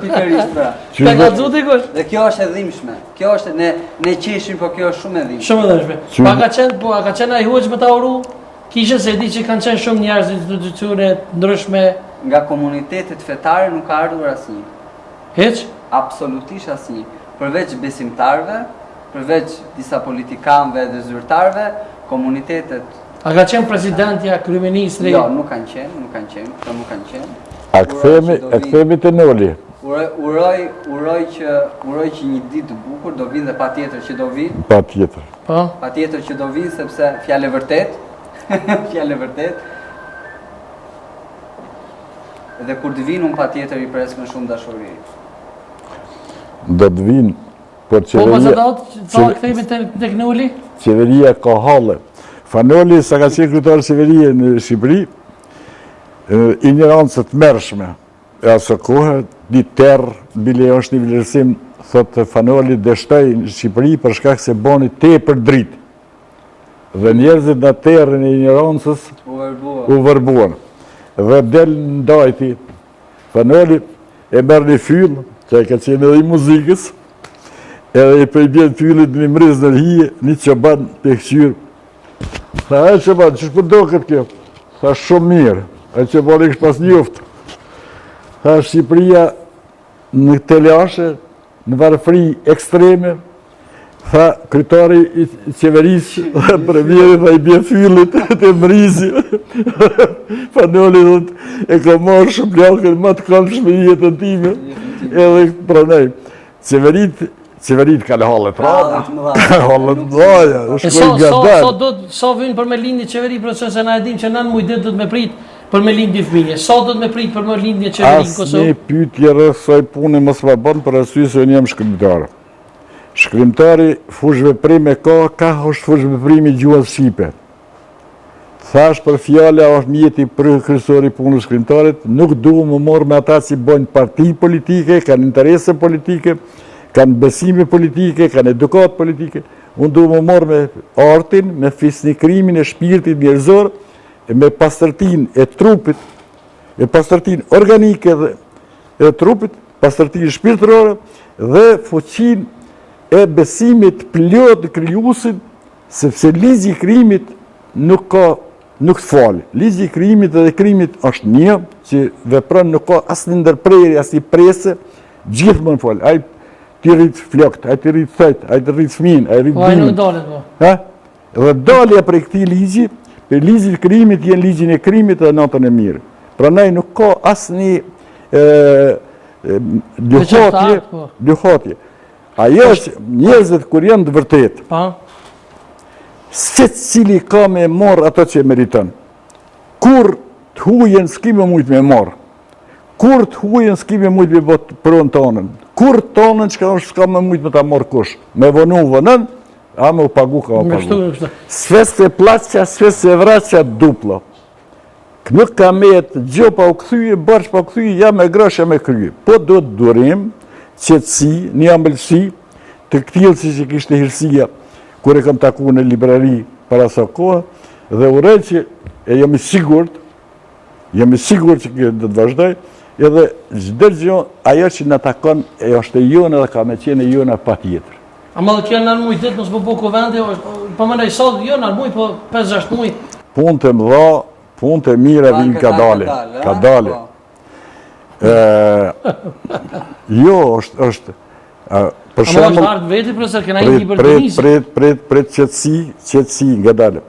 Pikërisht pra. Ka kallzu dikush? Dhe kjo është e dhimbshme. Kjo është ne ne qeshim, po kjo është shumë e dhimbshme. Shumë e dhimbshme. Po a ka qenë, po a ka qenë ai hoxhë me ta uru? Kishën se e di që kanë qenë shumë njerëz institucione të ndryshme. Nga komunitetet fetare nuk ka ardhur asnjë. Hiç? Absolutisht asnjë. Përveç besimtarëve, përveç disa politikanëve dhe zyrtarëve, komunitetet A ka qenë presidentja, kryeministri? Jo, nuk kanë qenë, nuk kanë qenë, këto nuk kanë qenë. A kthehemi, a kthehemi te Noli? Uroj, uroj, uroj që uroj që një ditë të bukur do vinë dhe patjetër që do vinë. Patjetër. Po. Patjetër që do vinë sepse fjalë e vërtetë, fjalë e vërtetë. Dhe kur të vinë unë patjetër i pres me shumë dashuri. Do të vinë Por po, qeveria... Po, po, po, kthehemi te tek Noli? Qeveria ka halle. Fan Noli, sa ka qenë kryetar qeverie në Shqipëri, injorancë e tmerrshme e asaj kohe, një terr, bile është një vlerësim, thotë Fan Noli, dështoi në Shqipëri për shkak se boni tepër dritë. Dhe njerëzit në terrin e injorancës u vërbuan. Dhe del në Dajti, Fan Noli e merr një fyll, që e ka qenë edhe i muzikës, edhe i po i bjen fyllit një mriz në hije, një çoban pe kqyr. Tha, e çoban, qysh po doket kjo? Tha, shumë mirë, e çobani kish pas njoftë. Tha, Shqipëria në telashe, në varfëri ekstreme, tha kryetari i qeverisë dhe premieri tha i bje fyllit te mrizi. Fan Noli thotë, e kam marrë shuplakën më të këndshme në jetën time, edhe pranoj. Qeveritë, qeveritë kanë halle të rana, halle të mëdha, shkojnë ngadalë. Sa do sa vyn për me lind një qeveri, profesor se na e dim që 9 muaj ditë do të me prit për me lind një fëmijë. Sa do të me prit për me lind një qeveri në Kosovë? Asnjë pyetje rreth kësaj pune mos ma bën për arsye se unë jam shkrimtar. Shkrimtari fushëveprim e ka, kah është fushëveprimi i gjuhës shqipe. Thash për fjala është mjeti kryesor i punës shkrimtarit, nuk du me u marrë me ata që bojnë parti politike, kanë interese politike, kanë besime politike, kanë edukatë politike. Unë du me u marrë me artin, me fisnikrimin e shpirtit njerëzor, me pastërtinë e trupit, e pastërtinë organike dhe e trupit, pastërtinë shpirtërore dhe fuqinë e besimit plot në krijuesin, sepse ligji i krijimit nuk ka nuk të fal. Ligji i krijimit dhe krimit është një që vepron nuk ka asnjë ndërprerje, asnjë presje, gjithmonë fal. Ai t'i rrit flokët, ai t'i rrit thojt, ai t'i rrit fëmijën, ai rrit po, bimën. Po ai nuk dalet po. Ha? Dhe dalja prej këtij ligji, prej ligjit të krijimit, je në ligjin e krimit dhe natën e mirë. Prandaj nuk ka asnjë luhatje, po. luhatje. Ajo është njerëzit kur janë të vërtetë. Po. Secili ka me marrë ato që e meriton. Kurrë të hujën s'ki me mujtë me marrë. Kurrë të hujën s'ki me mujtë me bo pronë tonën. Kurrë tonën çka është s'ka me mujtë me ta marrë kush. Me vonu vonon, A me u pagu ka u pagu. Sve se plaća, sve se vraća duplo. Nuk ka met gjo pa u kthy, borxh pa u kthy, ja me grosh, ja me krye. Po do të durim, qetësi, një ambëlsi, të këtillë siç e kishte Hirësia, kur e kam taku në librari para sa kohë, dhe uroj që e jam i sigurt, Jam i sigurt që kjo do të vazhdoj, edhe çdo gjë ajo që na takon e është e jona dhe ka me qenë e jona patjetër. Ama dhe kjo në muj ditë mos më bo kuvendi, po mendoj sot jo në muj, po 5-6 muj. Punët e mëdha, punët e mira vijnë kadale, kadale. Po. Jo, është, është, për shembull... Ama është ardhë veti, profesor, kena i libër të nisi. Prit, prit, prit, qetësi, qetësi, ngadalë.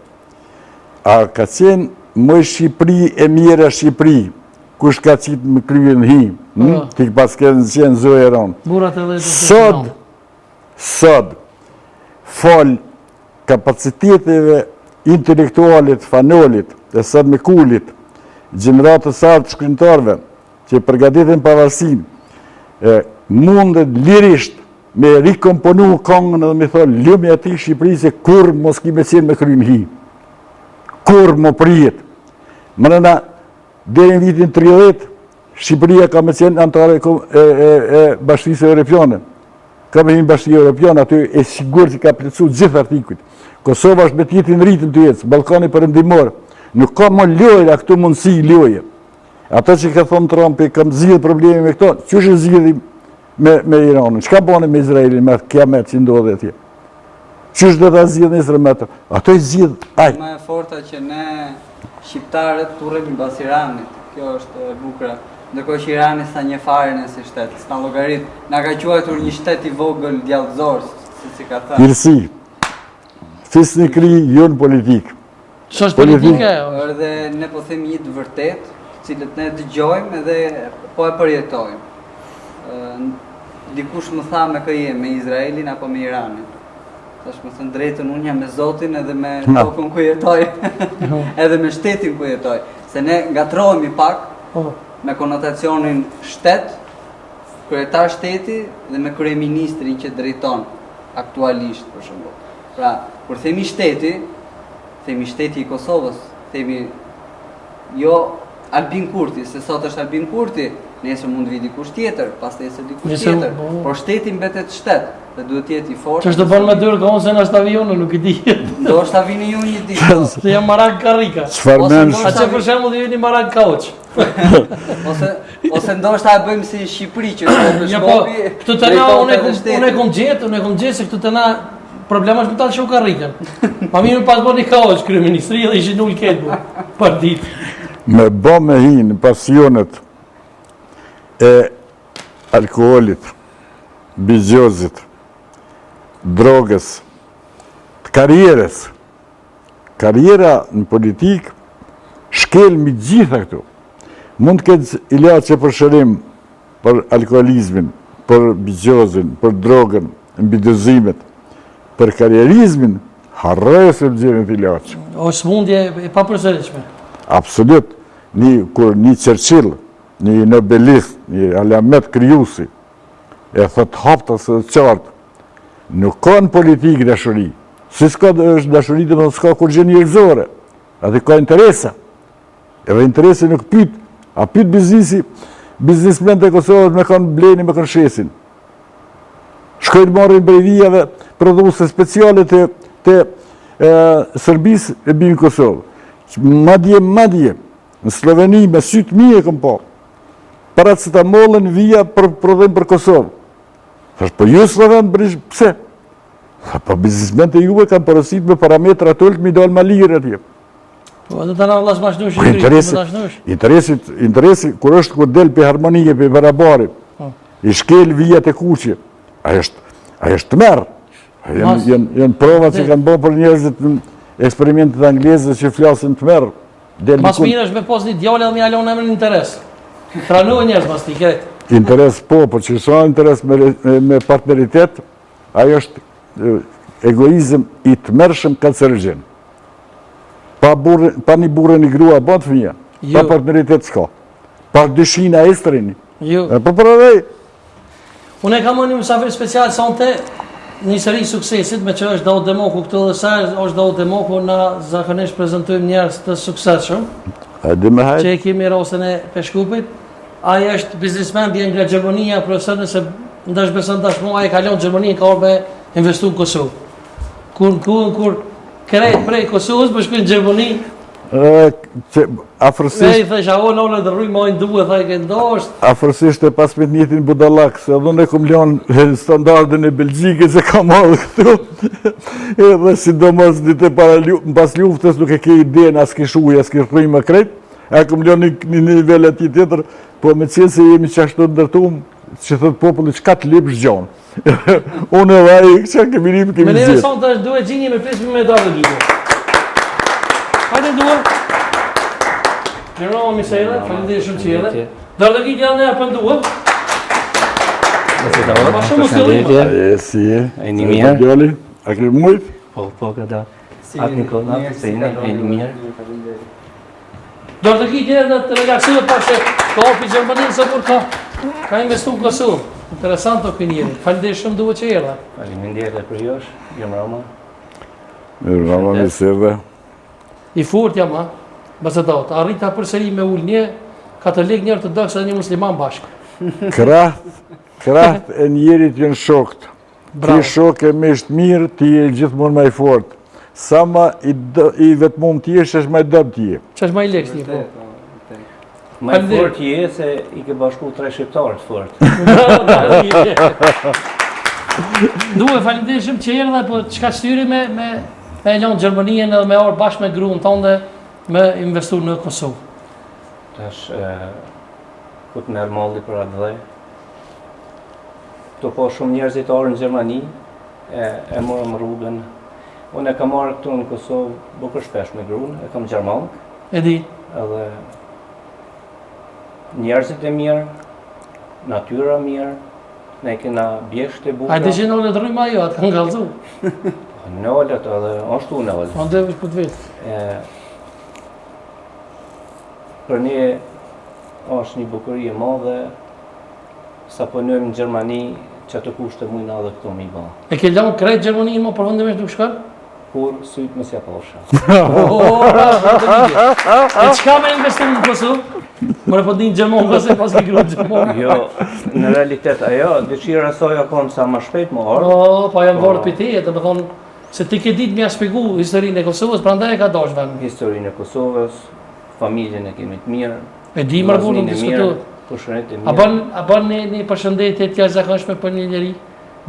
A ka qenë moj Shqipëri e mjera Shqipëri? Kush ka qitë me krye në hi, hm? Po. Ti paske qenë zojë e ronë. Burrat edhe të Sot, sot, falë kapaciteteve intelektuale të Fan Nolit, Esad Mekulit, gjeneratës së artë shkrimtarëve, që përgatitën pavarësinë, e, mundet lirisht me rikomponu kongën edhe me thonë, lumja ty Shqipëri se kurrë mos ki me qenë me kry në hi. Kurrë mo përjetë. Mrena, deri në vitin 30, Shqipëria ka me qenë anëtare e, e, e, e Bashkisë Europiane. Ka me hi në Bashkësi Europiane, aty e sigurt që ka plotësu gjithë artikujt. Kosova është me të njëjtin ritëm tu ecë, Ballkani Perëndimor. Nuk ka më lojra këtu mundësi loje. Ato që ka thonë Trumpi, kam zgjidh problemin me këto, qysh e zgjidhi me, me Iranin? Çka bani me Izraelin, me atë kiamet që ndodhi atje? Qysh do ta zgjidh nesër me ato? Ato i zgjidh ai. Më e forta që ne shqiptarët turremi mbas Iranit. Kjo është e bukura. Ndërkohë që Irani s'na njeh fare ne si shtet, s'na llogarit, na ka quajtur një shtet i vogël djallëzor, siç ka thënë. Mirësi. Fisnikri jo në politikë. Ç'është politike ajo? Edhe ne po themi një të vërtetë, të cilët ne dëgjojmë edhe po e përjetojmë. Dikush më tha me kë je, me Izraelin apo me Iranin. Tash me thënë drejtën, unë jam me Zotin edhe me tokën ku jetoj, edhe me shtetin ku jetoj. Se ne ngatërrohemi pak po. me konotacionin shtet, kryetar shteti dhe me kryeministrin që drejton aktualisht, për shembull. Pra, kur themi shteti, themi shteti i Kosovës, themi jo Albin Kurti, se sot është Albin Kurti, nesër mund të vijë dikush tjetër, pasnesër dikush tjetër, po. por shteti mbetet shtet dhe duhet të jetë i fortë. Ç'është do bën me dyrë kohën se ndoshta vi unë, nuk i di. Ndoshta vini ju një ditë. Po. Se jam marak karrika. Çfarë mendsh? A që për shembull ju jeni marak kauç. ose ose ndoshta e bëjmë si në Shqipëri që shkopi ja, po, këtu te na unë kum unë kum gjetë, unë kum gjetë se këtu te na problem është me ta lëshu karrikën. Ma mirë me pas bo një kauç kryeministri dhe ishin ul këtë për ditë. Me bo me hi në pasionet e alkoholit, bixhozit, drogës, të karrierës. Karriera në politikë shkel mbi gjitha këto. Mund të ketë ilaçe për shërim, për alkoholizmin, për bixhozin, për drogën, mbidozimet, për karrierizmin, harroje se gjenet ilaç. O sëmundje e papërsëritshme. Absolut. Një, kur një Churchill, një nobelist, një alamet krijusi, e thot haptas e qartë, nuk ka në politikë dashuri. Si s'ka është dashuri, domethënë s'ka kurgjë njerëzore. Aty ka interesa. Edhe interesi nuk pyt, a pyt biznisi, biznismenët e Kosovës me kanë blejnë, me kanë shesin. Shkojnë marrin prej vijave prodhuese speciale të, të e, Serbisë e binë Kosovë. Madje, madje, në Sloveni me sytë mi e kom pa, paracetamollën vija për prodhim për Kosovë. Thash, po ju Sloven, bërish, pse? Tha, po biznismenët e juve kanë porosit me parametra të ulët me dalë ma lirë atje. Po edhe të na vëllas ma shnush, po, interesi, interesi, interesi, kur është kur del prej harmonie, prej barabari, po. i shkel vijat e kuqe, ai është, ai është tmerr. Janë, janë, janë prova që kanë bërë për njerëzit në eksperimentet angleze që flasin tmerr. Del Mas mirë është me pas një djalë edhe me ia lon emrin interes. Pranojnë njerëz mas ti krejt. Interes po, po që s'ka interes me, me, me partneritet, ai është egoizëm i tmerrshëm kancerogjen. Pa, burrë, pa një burrë një grua, bëhet fëmija. Jo. Pa partneritet s'ka. Pa dyshina e strini. Jo. E po për Unë e kam një mysafir special sonte, një seri suksesit, me që është Daut Demoku këtu dhe sa është Daut Demoku, na zakonisht prezentojmë njerëz të suksesshëm. Hajde me hajde. Që e kemi rastin e Peshkupit. Ai është biznesmen, vjen nga Gjermania, profesor nëse ndash beson tash mua, ai ka lënë Gjermaninë ka ardhur me investu në Kosovë. Kur kur kur krejt prej Kosovës po shkojnë në Gjermani. Ë, që afërsisht Ej, thashë, o nënë të rruj më duhet, tha ke ndosht. Afërsisht e pas me të njëjtin budallak, se edhe unë e kom lënë standardin e Belgjikës e kam ardhur këtu. Edhe sidomos ditë para pas luftës nuk e ke idenë as kish ujë, as kish rrymë krejt. E kom lënë një nivel aty tjetër, po me qenë se jemi qashtu ndërtum, që thot populli çka të lipsh gjon. Unë edhe ai, çka kemi lip kemi Me neve sonte është duhet gjinje me pesë me dalë dy. Hajde duhet. Mirëmbrëma, mirë se erdhe, faleminderit shumë që erdhe. Duartrokitje edhe njëherë për Nduën. Ma shumë Përshëndetje. E, si je? E një mirë. Djali, a ke mujt? Po, po, ka da. Atë Nikola, se jeni, e një mirë. Duartrokitje edhe të relaksojë pak se ka opi Gjermanin së kur ka, ka investu në Kosovë. Interesant o ky njeri. Faleminderit shumë Ndue që erdhe. Faleminderit edhe për jush, mirëmbrëma. Mirëmbrëma, mirë se erdhe. I fort jam, ha? Baza Daut, arrita përsëri me ul një katolik, një ortodoks dhe një musliman bashkë. Kraht, kraht e njerit janë shokët. Ti shok e miq të mirë, ti je gjithmonë ma i fort. Sa ma i, i vetmum ti je, është ma i dobët ti je. Që është ma i lekë ti, po. Ma i fort je se i ke bashku tre shqiptarë të fort. Ndue, faleminderit shumë që erdhe, po çka shtyri me, me, me e lonë Gjermaninë edhe me ardhë bashkë me gruën tënde me investu në Kosovë? Tash, ku të merr malli për atdhe, Këtu po shumë njerëzit ardhë në Gjermani, e, e morëm rrugën. Unë e kam ardhë këtu në Kosovë, bukur shpesh me grun, e kam gjerman. E di. Edhe njerëzit e mirë, natyra mirë, ne kena bjeshkët e bukura. A di që nalet rryma jo, atë kanë kallzu. Po, nalet edhe, është u nalet. Po, ndë për të vetë. E, për ne është një bukuri e madhe, Sa punojmë në Gjermani, qato kushte mujna edhe këtu me i ba. E ke lanë krejt Gjermaninë më përfundimisht nuk shkon? Kurrë sytë mos ja pafsha. E çka me investu në Kosovë? Më po din Gjerman, se pas ke gruan Gjerman. Jo, në realitet ajo, dëshira saj ka konë sa më shpejt me ardhë. Po, po jam varë po. për do me thonë, se ti ke ditë me ja shpjegu historinë e Kosovës, prandaj e ka dashur vendin. Historinë e Kosovës, familjen e kemi të mirë, E di më burrë, nuk diskutohet. Përshëndetje mirë. A bën a bën një një përshëndetje të jashtëzakonshme për një njeri?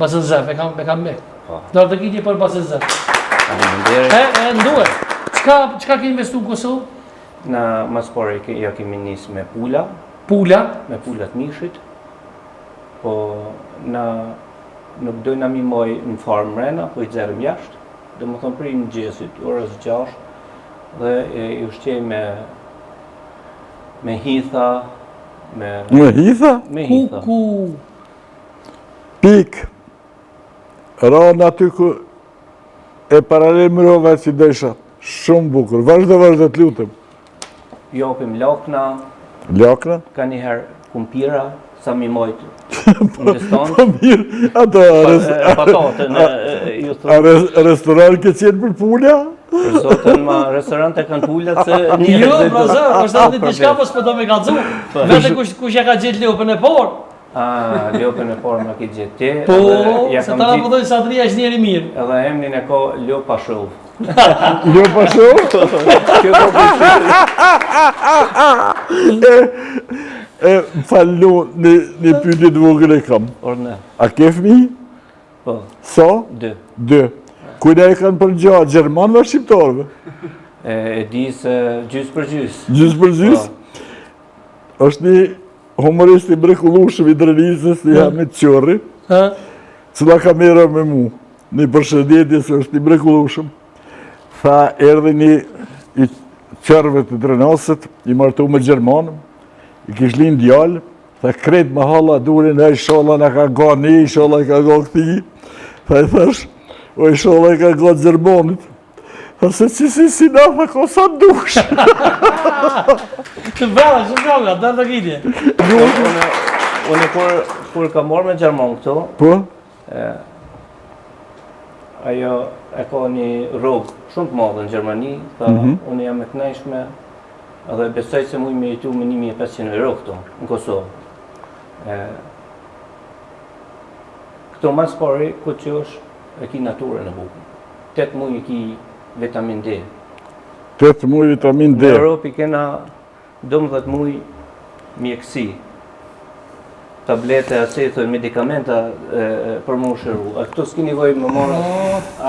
Bacën Zef, e kam e kam mik. Po. Duartrokitje për Bacën Zef. Faleminderit. E e Ndue. Çka çka ke investuar në Kosovë? Na më së pari ke, ja kemi nis me pula. Pula? Me pula të mishit. Po na nuk dojna mi maj në farmë mrena, po i xerrim jashtë. Domethonë prej mëngjesit, orës 6 dhe e, i ushqej me Me hitha, me... Me hitha? Me hitha. Ku, ku... Pik, ranë aty ku e paralajmërova që dojsha. Shumë bukur. Vazhdo, vazhdo të lutem. Japim lakna. Lakna? Ka njëherë kumpira, sa mi majtë në distancë. Po mirë, ato... Patate, në ju thonë. A restoran ke qenë për pula? Për zotin, ma restorant e kanë pulat se... Jo, pra zë, është edhe diçka po s'po do me kallzu. Po. Vete kush, kush ja ka gjetë lopën e parë. A, lopën e parë ma ke gjetë ti. Po, se ta po thojnë Sadria është njeri i mirë. Edhe emnin e ka Lopa Show. Lopa Show? Kjo ka për E, e, më fal, një, një pyetje të vogël e kam. Orne. A ke fëmijë? Po. Sa? Dy. Dy. Kujt i kanë përngja, gjermanëve a shqiptarëve? E, e di se gjysë për gjysë. Gjysë për gjysë? Po. është një humorist i mrekullueshëm i Drenicës, i Hamit Qorri, cila ka mera me mu, një përshëndetje se është i mrekullueshëm. Tha, erdhi një i Qorrëve të Drenasit, i martu me gjermanë, i kish lind djalë, Tha krejt mahalla durin e ishalla na ka nga një, ishalla i ka nga këti. Tha i thash, o ishalla i ka nga gjermanit. Tha se që si si na, tha ko sa dush. Të brava, shumë brava, duartrokitje. Unë, unë kur, kur kam marrë me gjerman këto, po? E, ajo e ka një rrogë shumë të madhe në Gjermani, tha, mm -hmm. unë jam e knaqshme, Edhe besoj se muj me jetu me 1500 euro këtu, në Kosovë. E, këtu ma s'pari, ku që është, e ki naturën e bukur. 8 muj e ki vitamin D. 8 muj vitamin D. Në Europë i kena 12 muj mjekësi. Tablete, asi, thoj, medikamenta e, për me u shëru. A këtu s'ki nevojë me marrë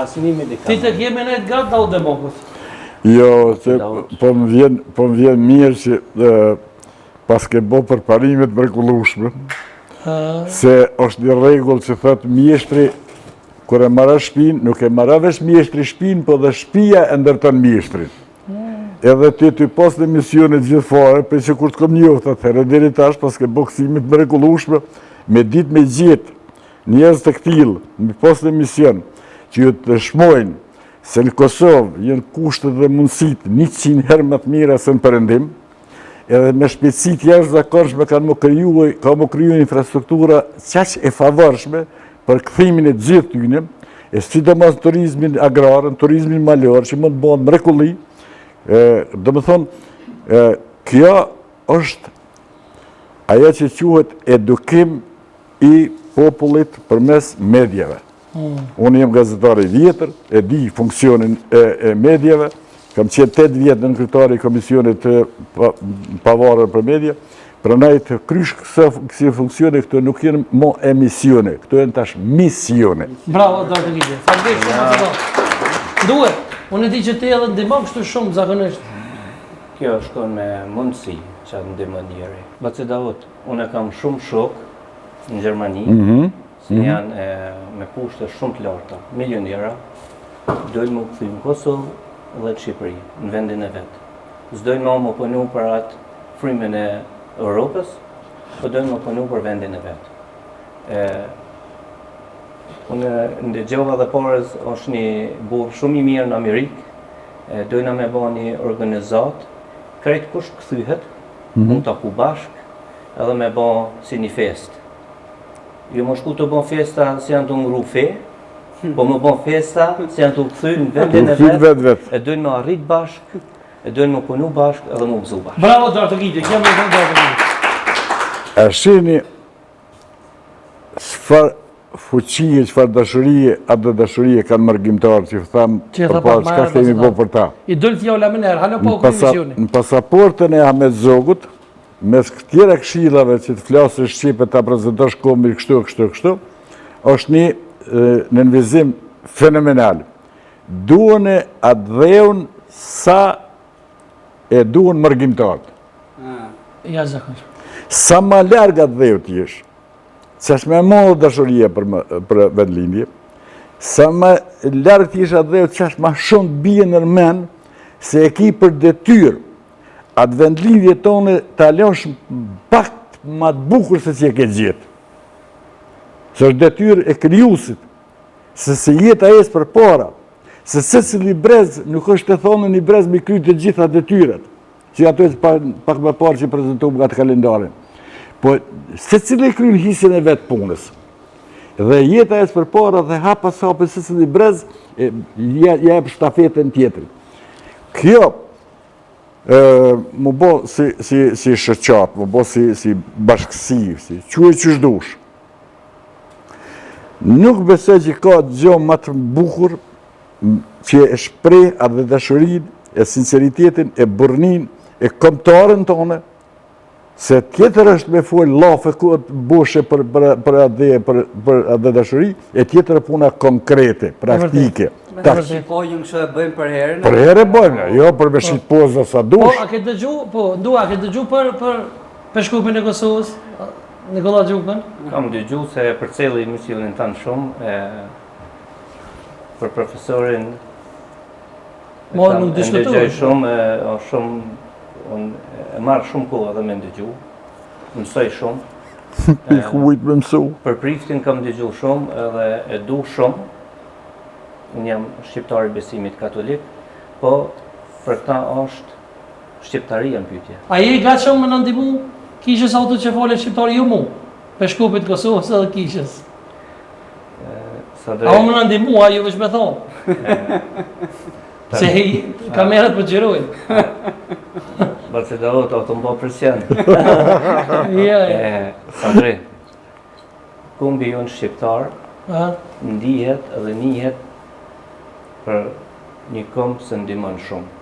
asnjë medikament. Ti të kemi në të gatë Daut Demokut. Jo, se po më vjen, po më vjen mirë që e, paske bo përparime të mrekullueshme. Se është një rregull që thotë mjeshtri kur e maron shpinë, nuk e maron veç mjeshtri shpinë, po dhe shpia e ndërton mjeshtrin. Edhe ti ty pas në emisione gjithfarë, prej që kur të kom njohtë atëherë, deri tash paske bo kthime të mrekullueshme, me ditë me gjetë njerëz të këtillë, me pas në emision, që ju të dëshmojnë se në Kosovë janë kushtet dhe mundësitë 100 herë më të mira se në Perëndim, edhe me shpejtësi të jashtëzakonshme kanë m'u kriju, ka m'u kriju infrastruktura qaq e favorshme për kthimin e gjithë tyne, e sidomos në turizmin agrar, në turizmin malor, që mund të bëhet mrekulli, domethonë, kjo është ajo që quhet edukim i popullit përmes mediave. Mm. Unë jam gazetar i vjetër, e di funksionin e, e mediave, kam qenë 8 vjet nënkryetar i komisionit të pavarur për media, prandaj të krysh kësi funksione, këto nuk janë mo emisione, këto janë tash misione. Bravo, Dartë Lidje. Faleminderit shumë të do. Duhet, unë e di që ti edhe ndihmon kështu shumë zakonisht. Kjo shkon me mundësi që atë ndihmon njeri. Bace Daut, unë kam shumë shok në Gjermani, mm -hmm. se mm -hmm. janë e, me kushte shumë të larta, milionera, dojnë m'u kthy në Kosovë dhe në Shqipëri, në vendin e vet. S'dojnë më me punu për atë frymën e Europës, po dojnë me punu për vendin e vet. E, unë ndëgjova dhe parëz është një burrë shumë i mirë në Amerikë, e, dojna me ba një organizatë, krejt kush kthyhet, mm -hmm. m'u taku bashkë, edhe me ba si një festë. Jo me shku të bon festa si janë tu ndrru fe, po me bon festa si janë tu kthy në vendin e vet, vet. e dojnë me arrit bashkë, e dojnë me punu bashkë edhe me gëzu bashkë. Bravo, Dartë Gide, kjo me thonë Dartë Gide. E shihni, çfarë fuqie, çfarë dashurie, atdhedashurie kanë mërgimtarët që thamë përpara çka kemi bo për ta. I dul fjala menjëherë, hala pa u kry emisioni. Në pasaportën e Ahmet Zogut, mes tjera këshillave që të flasësh shqip e ta prezentosh kombin kështu e kështu e kështu, është një nënvizim fenomenal. Duane atdheun sa e duan mërgimtarët. Ja, zakonshme. Sa ma larg atdheut të jesh, sa është më e madhe dashuria për, për vendlindje, sa ma larg të jesh atdheut, qaq ma shumë të bie nër men, se e ki për detyrë, atë vendlindje tonë ta lësh pak ma të bukur se që e ke gjetë. Se është detyrë e krijuesit, se se jeta ec përpara, se secili brez nuk është e thonë një brez me kry të gjitha detyrat, si ato që pak më parë që prezentum nga të kalendarin. Po, secili kryn hisën e vet punës. Dhe jeta ec përpara dhe hap pas hapi secili brez, e, ja, ja jep shtafetën tjetrit. Kjo, m'u bo si, si, si shoqatë, m'u bo si, si bashkësi, si, quaj qysh dush. Nuk besoj që ka gjo ma të bukur që e shpreh atdhedashurinë, e sinceritetin, e burrninë, e kombëtaren tonë, se tjetër është me fol llafe kot boshe për, për, për atdhe, për, për atdhedashuri, e tjetër puna konkrete, praktike. Me ta shikojnë kështu e bëjmë për herë. Për herë e bëjmë, jo për me shit poza sa dush. Po, a ke dëgju, po, ndua, a ke dëgju për, për peshkopin e Kosovës, Nikolla Gjukën? Kam dëgju se e përcelli emisionin tanë shumë, e, për profesorin Mo, nuk diskutoj. E ndëgjoj shumë, e, shumë, unë e marr shumë kohë edhe me ndëgju, mësoj shumë. I kujt me mësu? Për priftin kam dëgju shumë edhe e du shumë. Unë jam shqiptar i besimit katolik, po për këta është shqiptaria në pyetje. A je i gatshëm me na ndihmu kishës autoqefale shqiptare jo mu, peshkopit të Kosovës edhe kishës? Sadri... A u me na ndihmu, a ju veç me thonë? Se i kamerat po xhirojnë. Bace Daut, o të më bo presion. Ja, ja. Sadri, kombi jonë shqiptar, ndihet dhe njihet për një komb se ndihmon shumë.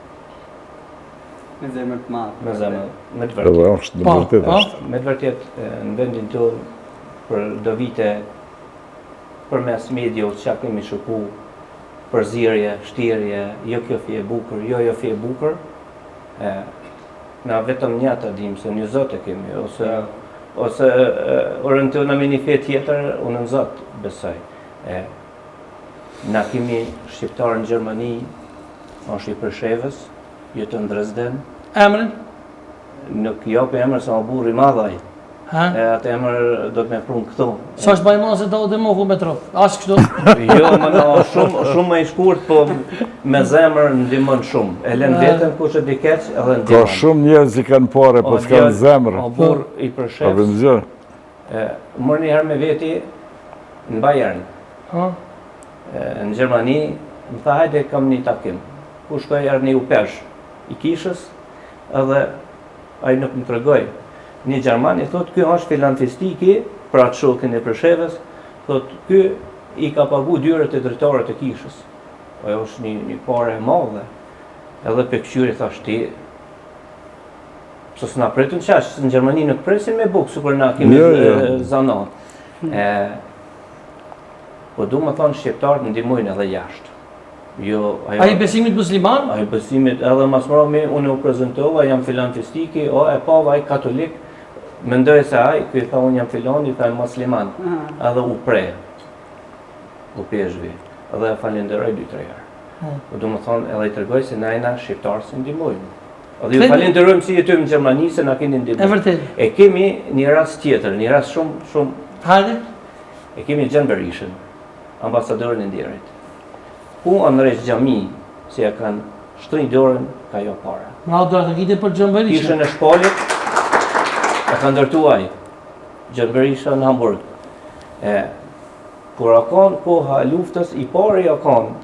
Me zemër të madhe. Me zemër, me të vërtetë. Edhe është, me të vërtetë është. Me të vërtetë, në vendin tonë, për do vite, përmes medios që kemi shiku, përzierje, shtirje, jo kjo fe e bukur, jo jo fe e bukur, e, na vetëm një të dim se një zot e kemi, ose, ose orientohna me një fe tjetër, unë në zot besoj. E, na kemi shqiptarë në Gjermani, është i Preshevës. Jeton në Dresden. Emrin? Nuk jap emër se o burrë i madh ai. Ha? E atë emër do të me pru këtu. Sa është bajmë se do të mohu me trop. As kështu. Jo, më në shumë shumë më i shkurt, po me zemër ndihmon shumë. E lën veten kush e di keq edhe ndihmon. Ka shumë njerëz që kanë pare, po s'kanë zemër. O burr i Preshevës. E mor një herë me veti në Bayern. Ha? Në Gjermani, më tha hajde kam një takim. Ku shkoj erdh një upesh i kishës, edhe ai nuk më tregoi. Një gjerman i thotë, ky është filan fistiki, për atë shokin e Preshevës, thotë, ky i ka pagu dyert e dritaret e kishës. Ajo është një, një pare e madhe. Edhe pe kqyri thash ti, pse s'na pritën qaq, në Gjermani nuk presin me bukë, sikur na kemi jo, jo. zanat. E, po du me thonë shqiptarët ndihmojnë edhe jashtë. Jo, ajo... Ai besimit musliman? Ai besimit edhe mas mrami, unë u prezentova, jam filan fistiki, o e pava ai katolik, mendoj se ai, ky tha unë jam filan, i tha musliman, edhe u pre, u peshvi, edhe e falenderoj dy tre herë. Hmm. Po du me thonë, edhe i tregoj se na jena shqiptarë se ndihmojmë. Edhe ju falenderojmë si jetojmë në Gjermani se na keni ndihmuar. E vërtetë. E kemi një rast tjetër, një rast shumë shumë Hajde. E kemi Gjon Berishën, ambasadorin e nderit. Ku a ndreq xhami se ja kanë shtri dorën ka jap para. Bravo do të gjite për Gjon Berishën. Kishën e Shpalit e ka ndërtu ai Gjon Berisha në Hamburg. E kur a kanë koha e luftës i pari a kanë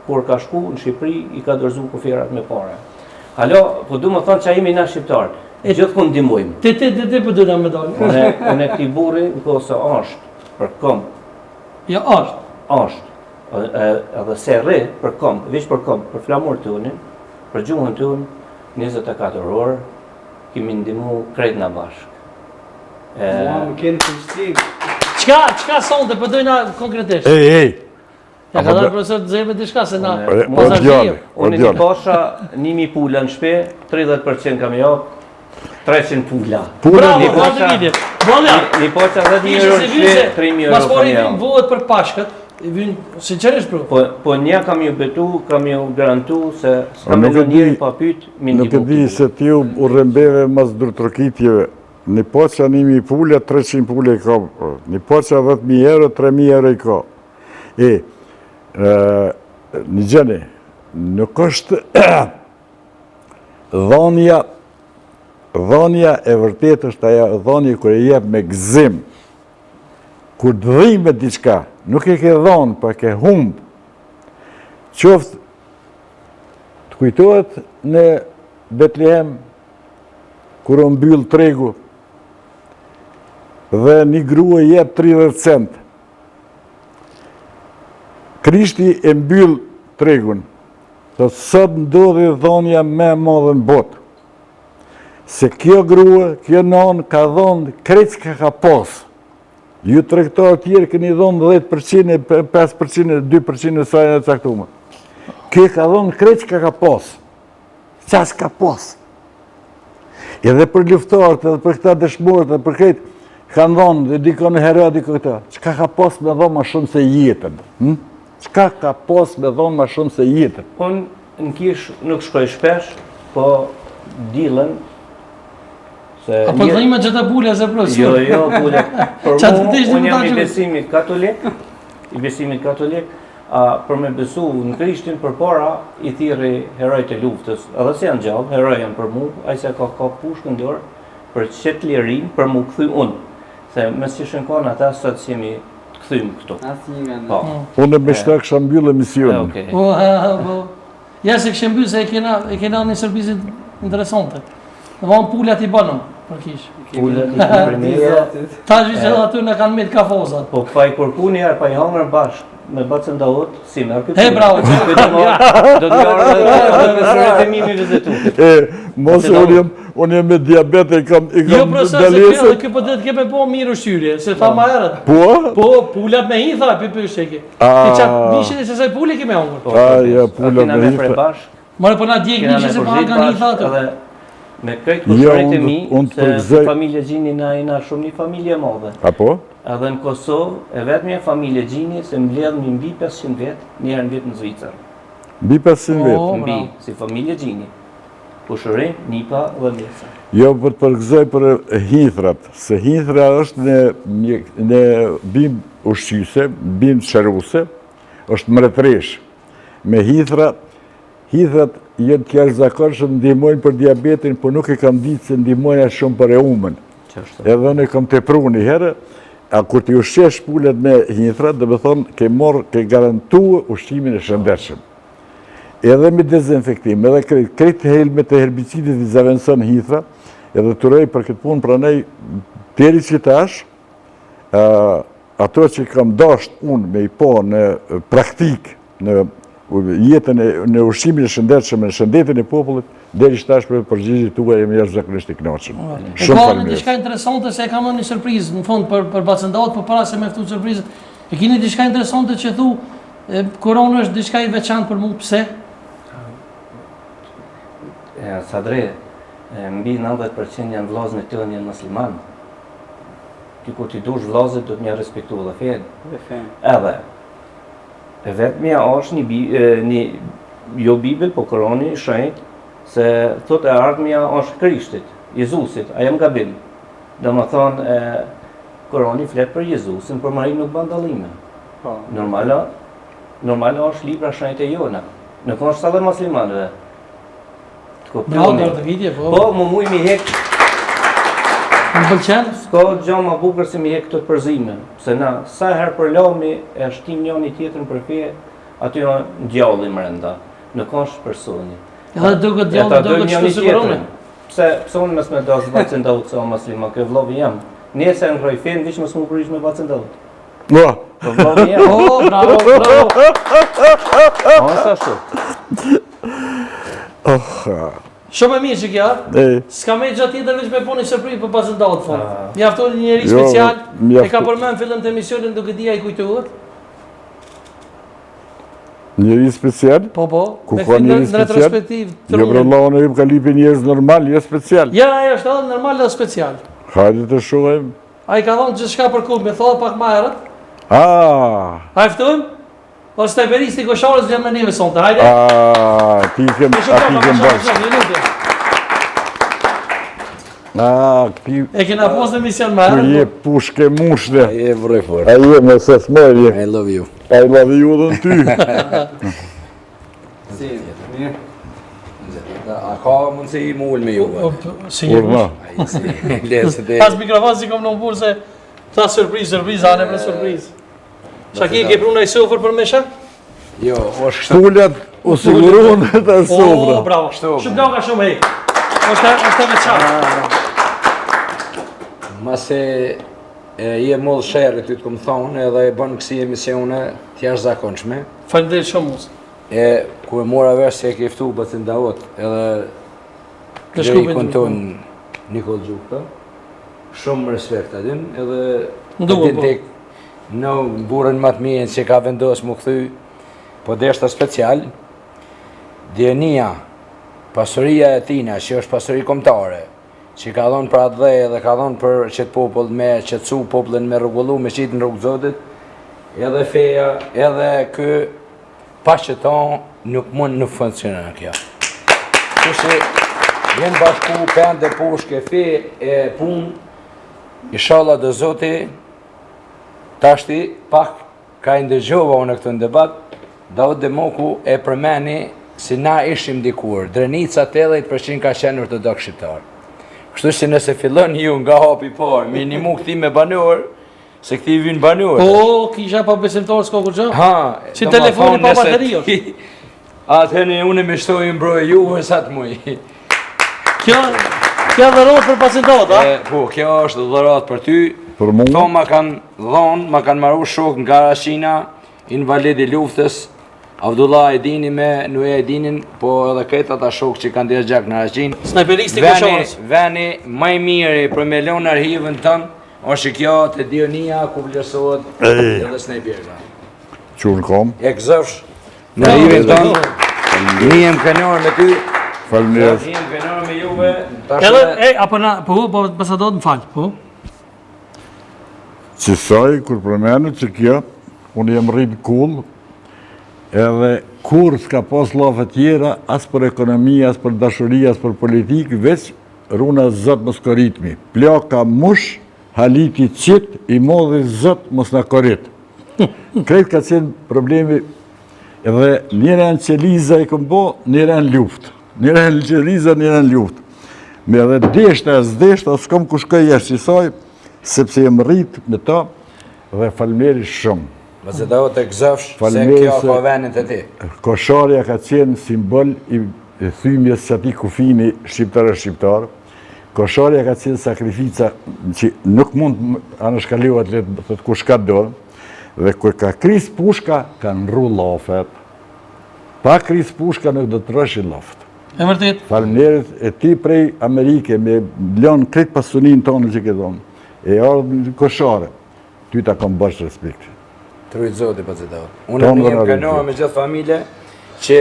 kur ka shku në Shqipëri i ka dorëzu kuferat me pare. Alo, po du me thonë që jemi na shqiptarët. E gjithkund ndihmojmë. Ti ti ti ti po do të më dalë. Unë unë këtij burri në kohë se është për komb. Jo është. Është. Edhe se rri për komb, veç për komb, për flamur tonin, për gjuhën tonë, 24 orë kemi ndihmu krejt na bashkë. E... Mua më kenë Prishtinë. Çka, çka sonte, po dojna konkretisht? Ej, ej, Ja ka dhënë profesor të zërë diçka se na mos djali. Unë i pasha 1000 pula në shtëpi, 30% kam jap, 300 pula. Pula Bravo, bravo të vitit. Bolla. Një pasha 10000 euro në shtëpi, 3000 euro. Mas pari vin vohet për Pashkët, i vin sinqerisht bro. Po po një kam ju betu, kam ju garantu se s'kam me lënë njeri pa pyet, mi Nuk e di se ti u rrëmbeve mas durtrokitjeve. Një paça 1000 pula, 300 pula i ka. Një paça 10000 euro, 3000 euro i ka. E, një gjeni, nuk është dhanja, dhanja e vërtetë është ajo dhanja kur e jep me gëzim, kur të dhimet diçka, nuk e ke dhonë, po e ke humbë, qoftë të kujtohet në Betlehem, kur u mbyll tregu, dhe një grua jep 30 cent, Krishti e mbyll tregun, thotë sot ndodhi dhonja më e madhe në botë. Se kjo grua, kjo nonë ka dhonë krejt çka ka pas. Ju tregtarë tjerë keni dhonë 10%, 5%, 2% e saj e caktume. Kjo ka dhonë krejt çka ka pas. Qa s'ka pas. Edhe për luftëtarët, edhe për këta dëshmorët, edhe për krejt, kanë dhonë, dhe dikon në hero, dikon këta. Çka ka pas me dhonë ma shumë se jetën? Hm? Çka ka pas me dhonë ma shumë se jetën? Unë në kishë nuk shkoj shpesh, po dilën, se... A po të që të pula se plus? Jo, jo, pula. Për mu, unë jam i besimit katolik, i besimit katolik, A për me besu në Krishtin përpara i thirri herojt e luftës, edhe se janë gjallë, heroj janë për mu, ai se ka kap pushkën n'dorë për qet lirinë për mu kthy unë. Se mos ishin kon ata sot s'jemi të kthym këtu. Asnjë nga ne. Po. Unë me qëta kisha mbyllë emisionin. Okej. Po, po. Ja se kishë mbyllë se e kena, e kena një surprizë interesante. Dhe vonë pulat i bënëm për kishë. Pulat i bënëm për mirë. Ta gjë që aty në kanë metë kafozat. Po pa i kërku një herë, pa i hangër bashkë me bacën Daut, si merr këtë. He bravo. Do të marrë edhe me sërët e mi mi vizitu. E, mos unë jam, unë jam me diabet e kam i kam Jo, profesor, se kjo dhe kjo po do të kemë po mirë ushqyerje, se tha më herët. Po? Po, pulat me hi tha, pi pi sheke. Ti çat mishin e saj pule kemi hëngër. Po, A, ja, pula me hi. More po na djeg mishin se po kanë hi tha aty. Edhe me krejt jo, kushërit e mi, se familja Gjini na jena shumë një familje e madhe. Apo? Edhe në Kosovë, e vetmja familje Gjini se mbledhemi mbi 500 vetë, një herë në vit në Zvicër. Mbi 500 vetë. Po, Mbi, si familje Gjini. Kushëri, nipa dhe mbesa. Jo, për të përgëzoj për hithrat, se hithra është në, një, në bimë ushqyse, bimë shëruse, është mbretëreshë. Me hithra, hithrat janë të jashtëzakonshëm, ndihmojnë për diabetin, por nuk e kam ditë se ndihmojnë aq shumë për reumën. Edhe unë e kam tepru një herë, a kur t'i ushqesh pulat me hithra, domethonë, ke marrë, ke garantu ushqimin e shëndetshëm. Edhe me dezinfektim, edhe krejt, krejt helmet e herbicidit i zavendëson hithra, edhe të uroj për këtë punë, pranaj, deri që tash, ato që kam dasht unë me i pa në praktikë, në jetën e, në ushqimin e shëndetshëm, në shëndetin e popullit, deri që tash për përgjigjet tuaja jam jashtëzakonisht i kënaqur. Shumë ka faleminderit. diçka interesante se e kam një surprizë në fund për për Bacën Daut, por para se me ftu surprizën, e keni diçka interesante që thu e, Kurani është diçka i veçantë për mua, pse? E, Sadri, e, mbi 90% janë vllaznit tonë janë musliman. Ti kur t'i dush vllazit, do të m'ja respektu edhe fenë. Dhe fenë. Edhe, e vetmja është një, bi, e, një jo Bibël, po Kurani i shenjtë, se thot e ardhmja është Krishtit, Jezusit, a jam gabim. Domethonë, e, Kurani flet për Jezusin, për Marinë nuk ban dallime. Po. Normal, normal është libra shenjtë e jona. Nuk është edhe muslimanëve. Të kuptoni. Bravo, të vitje, po. Po, më muj mi hek. Më pëlqen? S'ka gjë më bukur se mi hek këto përzime, se na sa herë përlami e shtim njëri tjetrin për fe, aty janë djalli mrenda. Nuk është personi. Edhe duket djalli, duket kështu si Kurani. Pse pse unë mos me dash bacën Daut se o musliman, ky vllavi jem. Nëse e ndroj fen, veç mos më prish me bacën Daut. Po. Po vllavi jem. Po, bravo, bravo. Po, ashtu. Oh. Shumë e mirë që kjo, E. S'ka me gjë tjetër veç me po një surprizë për bacën Daut fund. Ah. Mjafton një njeri Jo, special, mjaftu- e ka përmend fillim të emisionit duke di ai kujtohet. Njeri special? Po, po. Ku me ka film njeri në special? retrospektiv. Jo, bre vlla, unë ju ka lipi njerëz normal, jo special. Ja, ai është edhe normal dhe special. Hajde të shohim. Ai ka dhënë gjithçka për klub, me thonë pak më herët. Ah, A e ftojmë? O snajperisti i Kosharës vjen me neve sonte, hajde. ah, ti kem, Më a ti kem shumë, bashkë. shumë, ju lutem. Ah, këti E kena pas në emision më ku herët. je pushke mushne. Je vrej fort. A je me se s'moj je. I love you. I love you dhe në ty. Si, mirë. A ka mundësi mu ul me juve? Po, po, Si një. Urna. Ai si, le se te... As mikrofon si kom në burë se ta surprizë, surprizë, anë për surprizë. Qa ki, ke pru në i sofër për mesha? Jo, është kështu. Pulat u sigurun të O, sofra. bravo. Kështu, Shumë plaka shumë hej. Është është e veçantë. Mase e, je moll sherri ty të kom thonë edhe e bën kësi emisione të jashtëzakonshme. Faleminderit shumë Musa. E ku e mora vesh se e ke ftu Bacën Daut edhe Në Shkupin klerikun ton Nikoll Gjukta. Shumë respekt a din edhe Nduhet, a din po. tek në burën më të mirë që ka vendos mu kthy, po deshta special, djenia, pasuria e tina, që është pasuri kombëtare, që ka dhonë për atë dhe edhe ka dhonë për qëtë popull me qetësu popullin, me rregullu, me qitë në rrugë Zotit, edhe feja, edhe kë, pa qëto nuk mund nuk funksionon kjo. Kështu që jenë bashku pendë e pushkë, fe e punë, inshallah do Zoti, tashti pak ka i ndëgjova unë këtë në debat, Daut Demoku e përmeni si na ishim dikur, Drenica 80% ka qenë ortodoks shqiptar. Kështu që nëse fillon ju nga hapi i parë, me nimu këti me banor, se këti i vynë banor. Po, kisha pa besimtar s'ka kurrgjë. Ha, Si do ma telefoni thonë, pa nëse bateri është. ti- Atëherë unë me shtoj mbroj juve sa të muj. Kjo kjo dhuratë për Bacën Daut, a? E, po, kjo është dhuratë për ty. Për mua? Këto ma kanë dhonë, ma kanë maru shok nga Rashina, invalid i luftës, Abdullah Ajdini me Nuje Ajdinin, po edhe krejt ata shok që kanë dhënë gjak në Rashinë. Snajperisti i Veni, Kosharës. veni më i miri për me lënë arhivën tënd, është që kjo te Dionia ku vlerësohet edhe snajperza. Qurë kom. E gëzofsh në arhivin tënd. Nijem kënor me ty, Faleminderit. nijem kënor me juve. Tash Edhe e apo na po po Bacën Daut më fal, po. Qësaj, kur përmenët që kjo, unë jem rritë kull, edhe Kurrë s'ka pas llafe tjera, as për ekonomi, as për dashuri, as për politikë, veç runa Zot mos koritmi. Plaka mush, Haliti qit, i modhi Zot mos na korit. Krejt ka qenë problemi edhe njëra në qeliza i kom bo, njëra në luftë. Njëra në qeliza, njëra në luftë. Me edhe deshta e s'deshta, s'kom ku shkoj jashtë qësaj, sepse jem rrit me ta dhe falënderit shumë. Mos e do të gëzofsh se kjo ka venin te ti. Kosharja ka qenë simbol i thymjes së atij kufini shqiptar e shqiptar. Kosharja ka qenë sakrifica që nuk mund të anashkalohet le të thotë kush ka do. Dhe kur ka kris pushka, ka ndrru llafet. Pa kris pushka nuk do të ndrroshin llafet. E vërtet. Faleminderit e ti prej Amerike me lënë krejt pasuninë tonë që ke dhonë. E ardhë në Koshare. Ty ta kom borxh respektin. Të rujt Zoti, po të do. Unë më jem kënaqur me gjithë familje që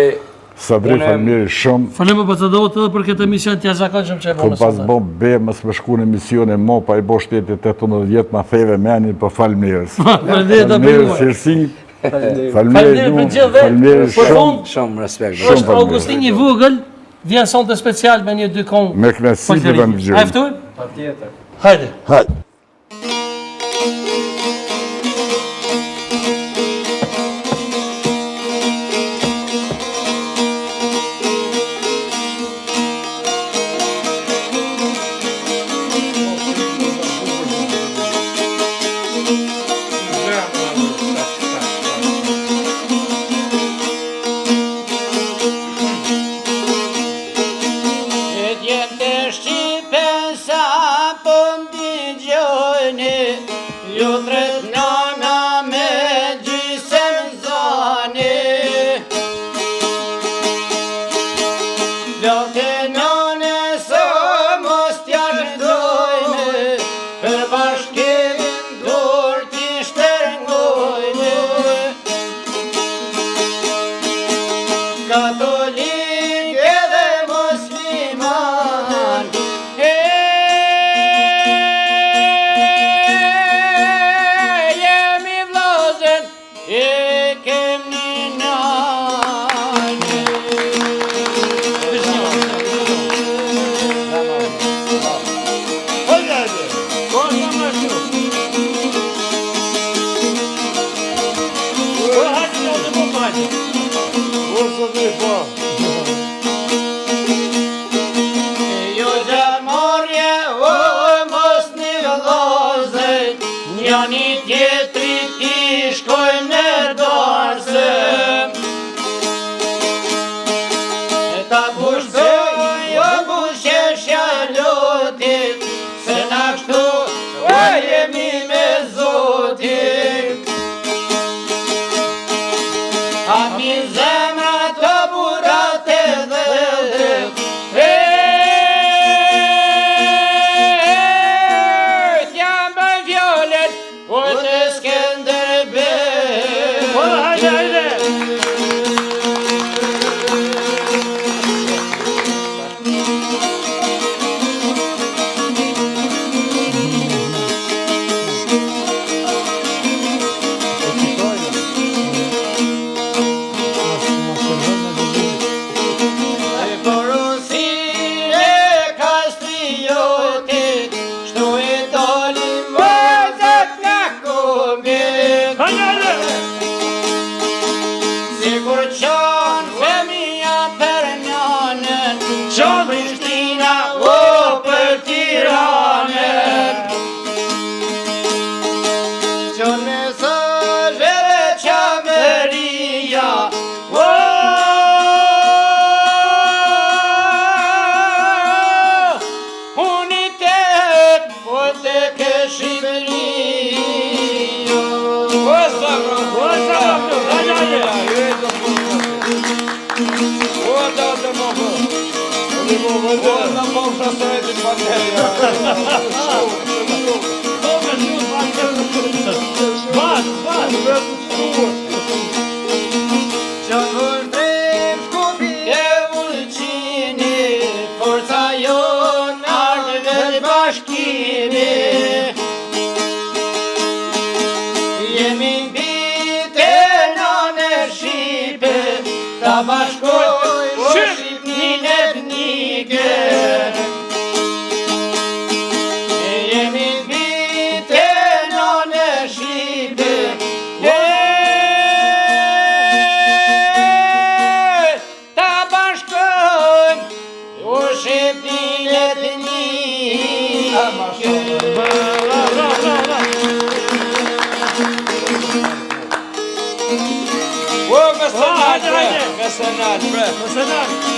Sadri faleminderit shumë. Faleminderit po të do edhe për këtë emision të jashtëzakonshëm që e bëmë sot. Po pas bo be mos më shku në emisione mo pa i bo shtetit 18 vjet ma theve menin po faleminderit. Faleminderit Faleminderit Sirsi. Faleminderit për gjithë dhe për fund. Shumë respekt. Është Augustini i vogël vjen sonte special me një dy këngë. Me kënaqësi të vëmë gjë. A e ftojmë? Patjetër. Hajde. Hajde. Katolik edhe musliman E jemi vllazën E kem një nanë Jo gjakmarrje, o mos një vllazën, njani tjetrit t'i shkojmë në darsëm. Ta pushtoj, o buzëqeshja lotit, se na kështu, o jemi me Zotin. Hapi zemra të burrat e dheut, e t'ja mbaj fjalën, o të Skënderbeu. Po, hajde, hajde. E porosinë e Kastriotit, shtu e dalim vëzët nga komit. Hajde, hajde. Sikur qan fëmija për nanën, qan Prishtina o për Tiranën. Qan mesazh edhe Çamëria, o unitet, o të ke Shqipëria. O sa, hajde, hajde. O da të më bë. O da më shasretin pa Po, me shu, Bas, bas. Qan vështrim Shkupi e Ulqini, forca jon ardhë dhe bashkimi. Jemi mbi të nanë Shqipe, O, me se nalë, bre, me se nalë, bre. Me se nalë.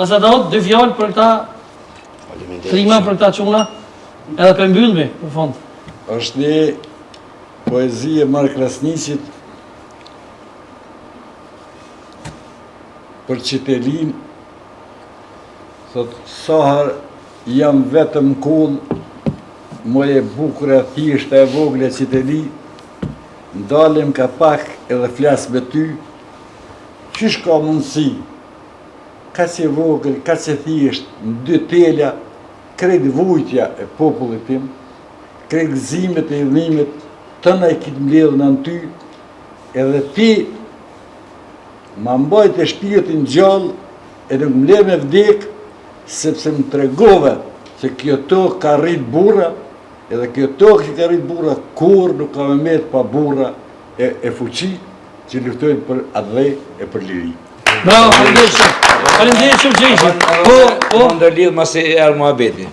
Nëse do dy fjalë për këta. Trima për këta çuna, edhe po mbyllmi në fund. Është një poezi e Mark Krasniqit për çitelinë, thotë sa herë jam vetëm në kullë, moj e bukur e thjeshtë e vogël e çiteli, ndalem ka pak edhe flas me ty, qysh ka mundësi, kaq e vogël, kaq e thjeshtë, në dy tela, krejt vujtja e popullit tim, krejt gëzimet e idhnimet, tëna i ki t'mbledhuna në ty, edhe ti ma mbajte shpirtin gjallë e nuk më le me vdek, sepse më tregove se kjo tokë ka rrit burra, edhe kjo tokë që ka rrit burra, kurrë nuk ka me met pa burra e, e fuqi që luftojnë për atdhe e për liri. Bravo, faleminderit shumë. Faleminderit shumë Gjegjë. Po, po. Më ndërlidh masi erdh muhabeti.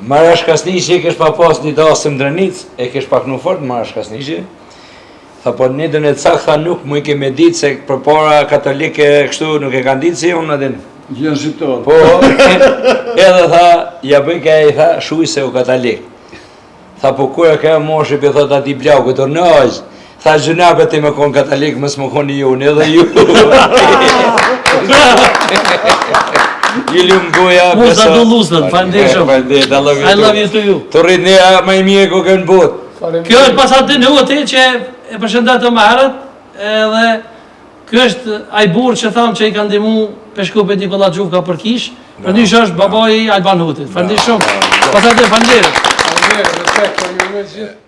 Marash Krasniqi e kish pa pas një dasëm n'Drenicë, e kish pa knu fort Marash Krasniqi. Tha po një dën e cak, tha nuk mujke me ditë se përpara katolik e kështu nuk e kanë ditë si unë adin. Janë shqiptarë. Po, edhe tha, ja bëjke e i tha, shuj se u katolik. Tha po kur e ke moshi po i thot atij plakut o naj. Tha gjynah ti me kon katolik mos me kon i joni edhe ju. Ju lum goja. Musa do luzën, faleminderit shumë. Faleminderit, I love you. I love you to you. Të rrit një më i mirë ku në botë. Kjo është Basadin Hoti që e përshëndetëm më herët, edhe ky është ai burrë që thamë që i ka ndihmu peshkopit Nikolla Xhufka për kishë, përndryshe është babai i Alban Hotit. Faleminderit shumë. Basadin, faleminderit. Faleminderit, respekt për juve gjithë.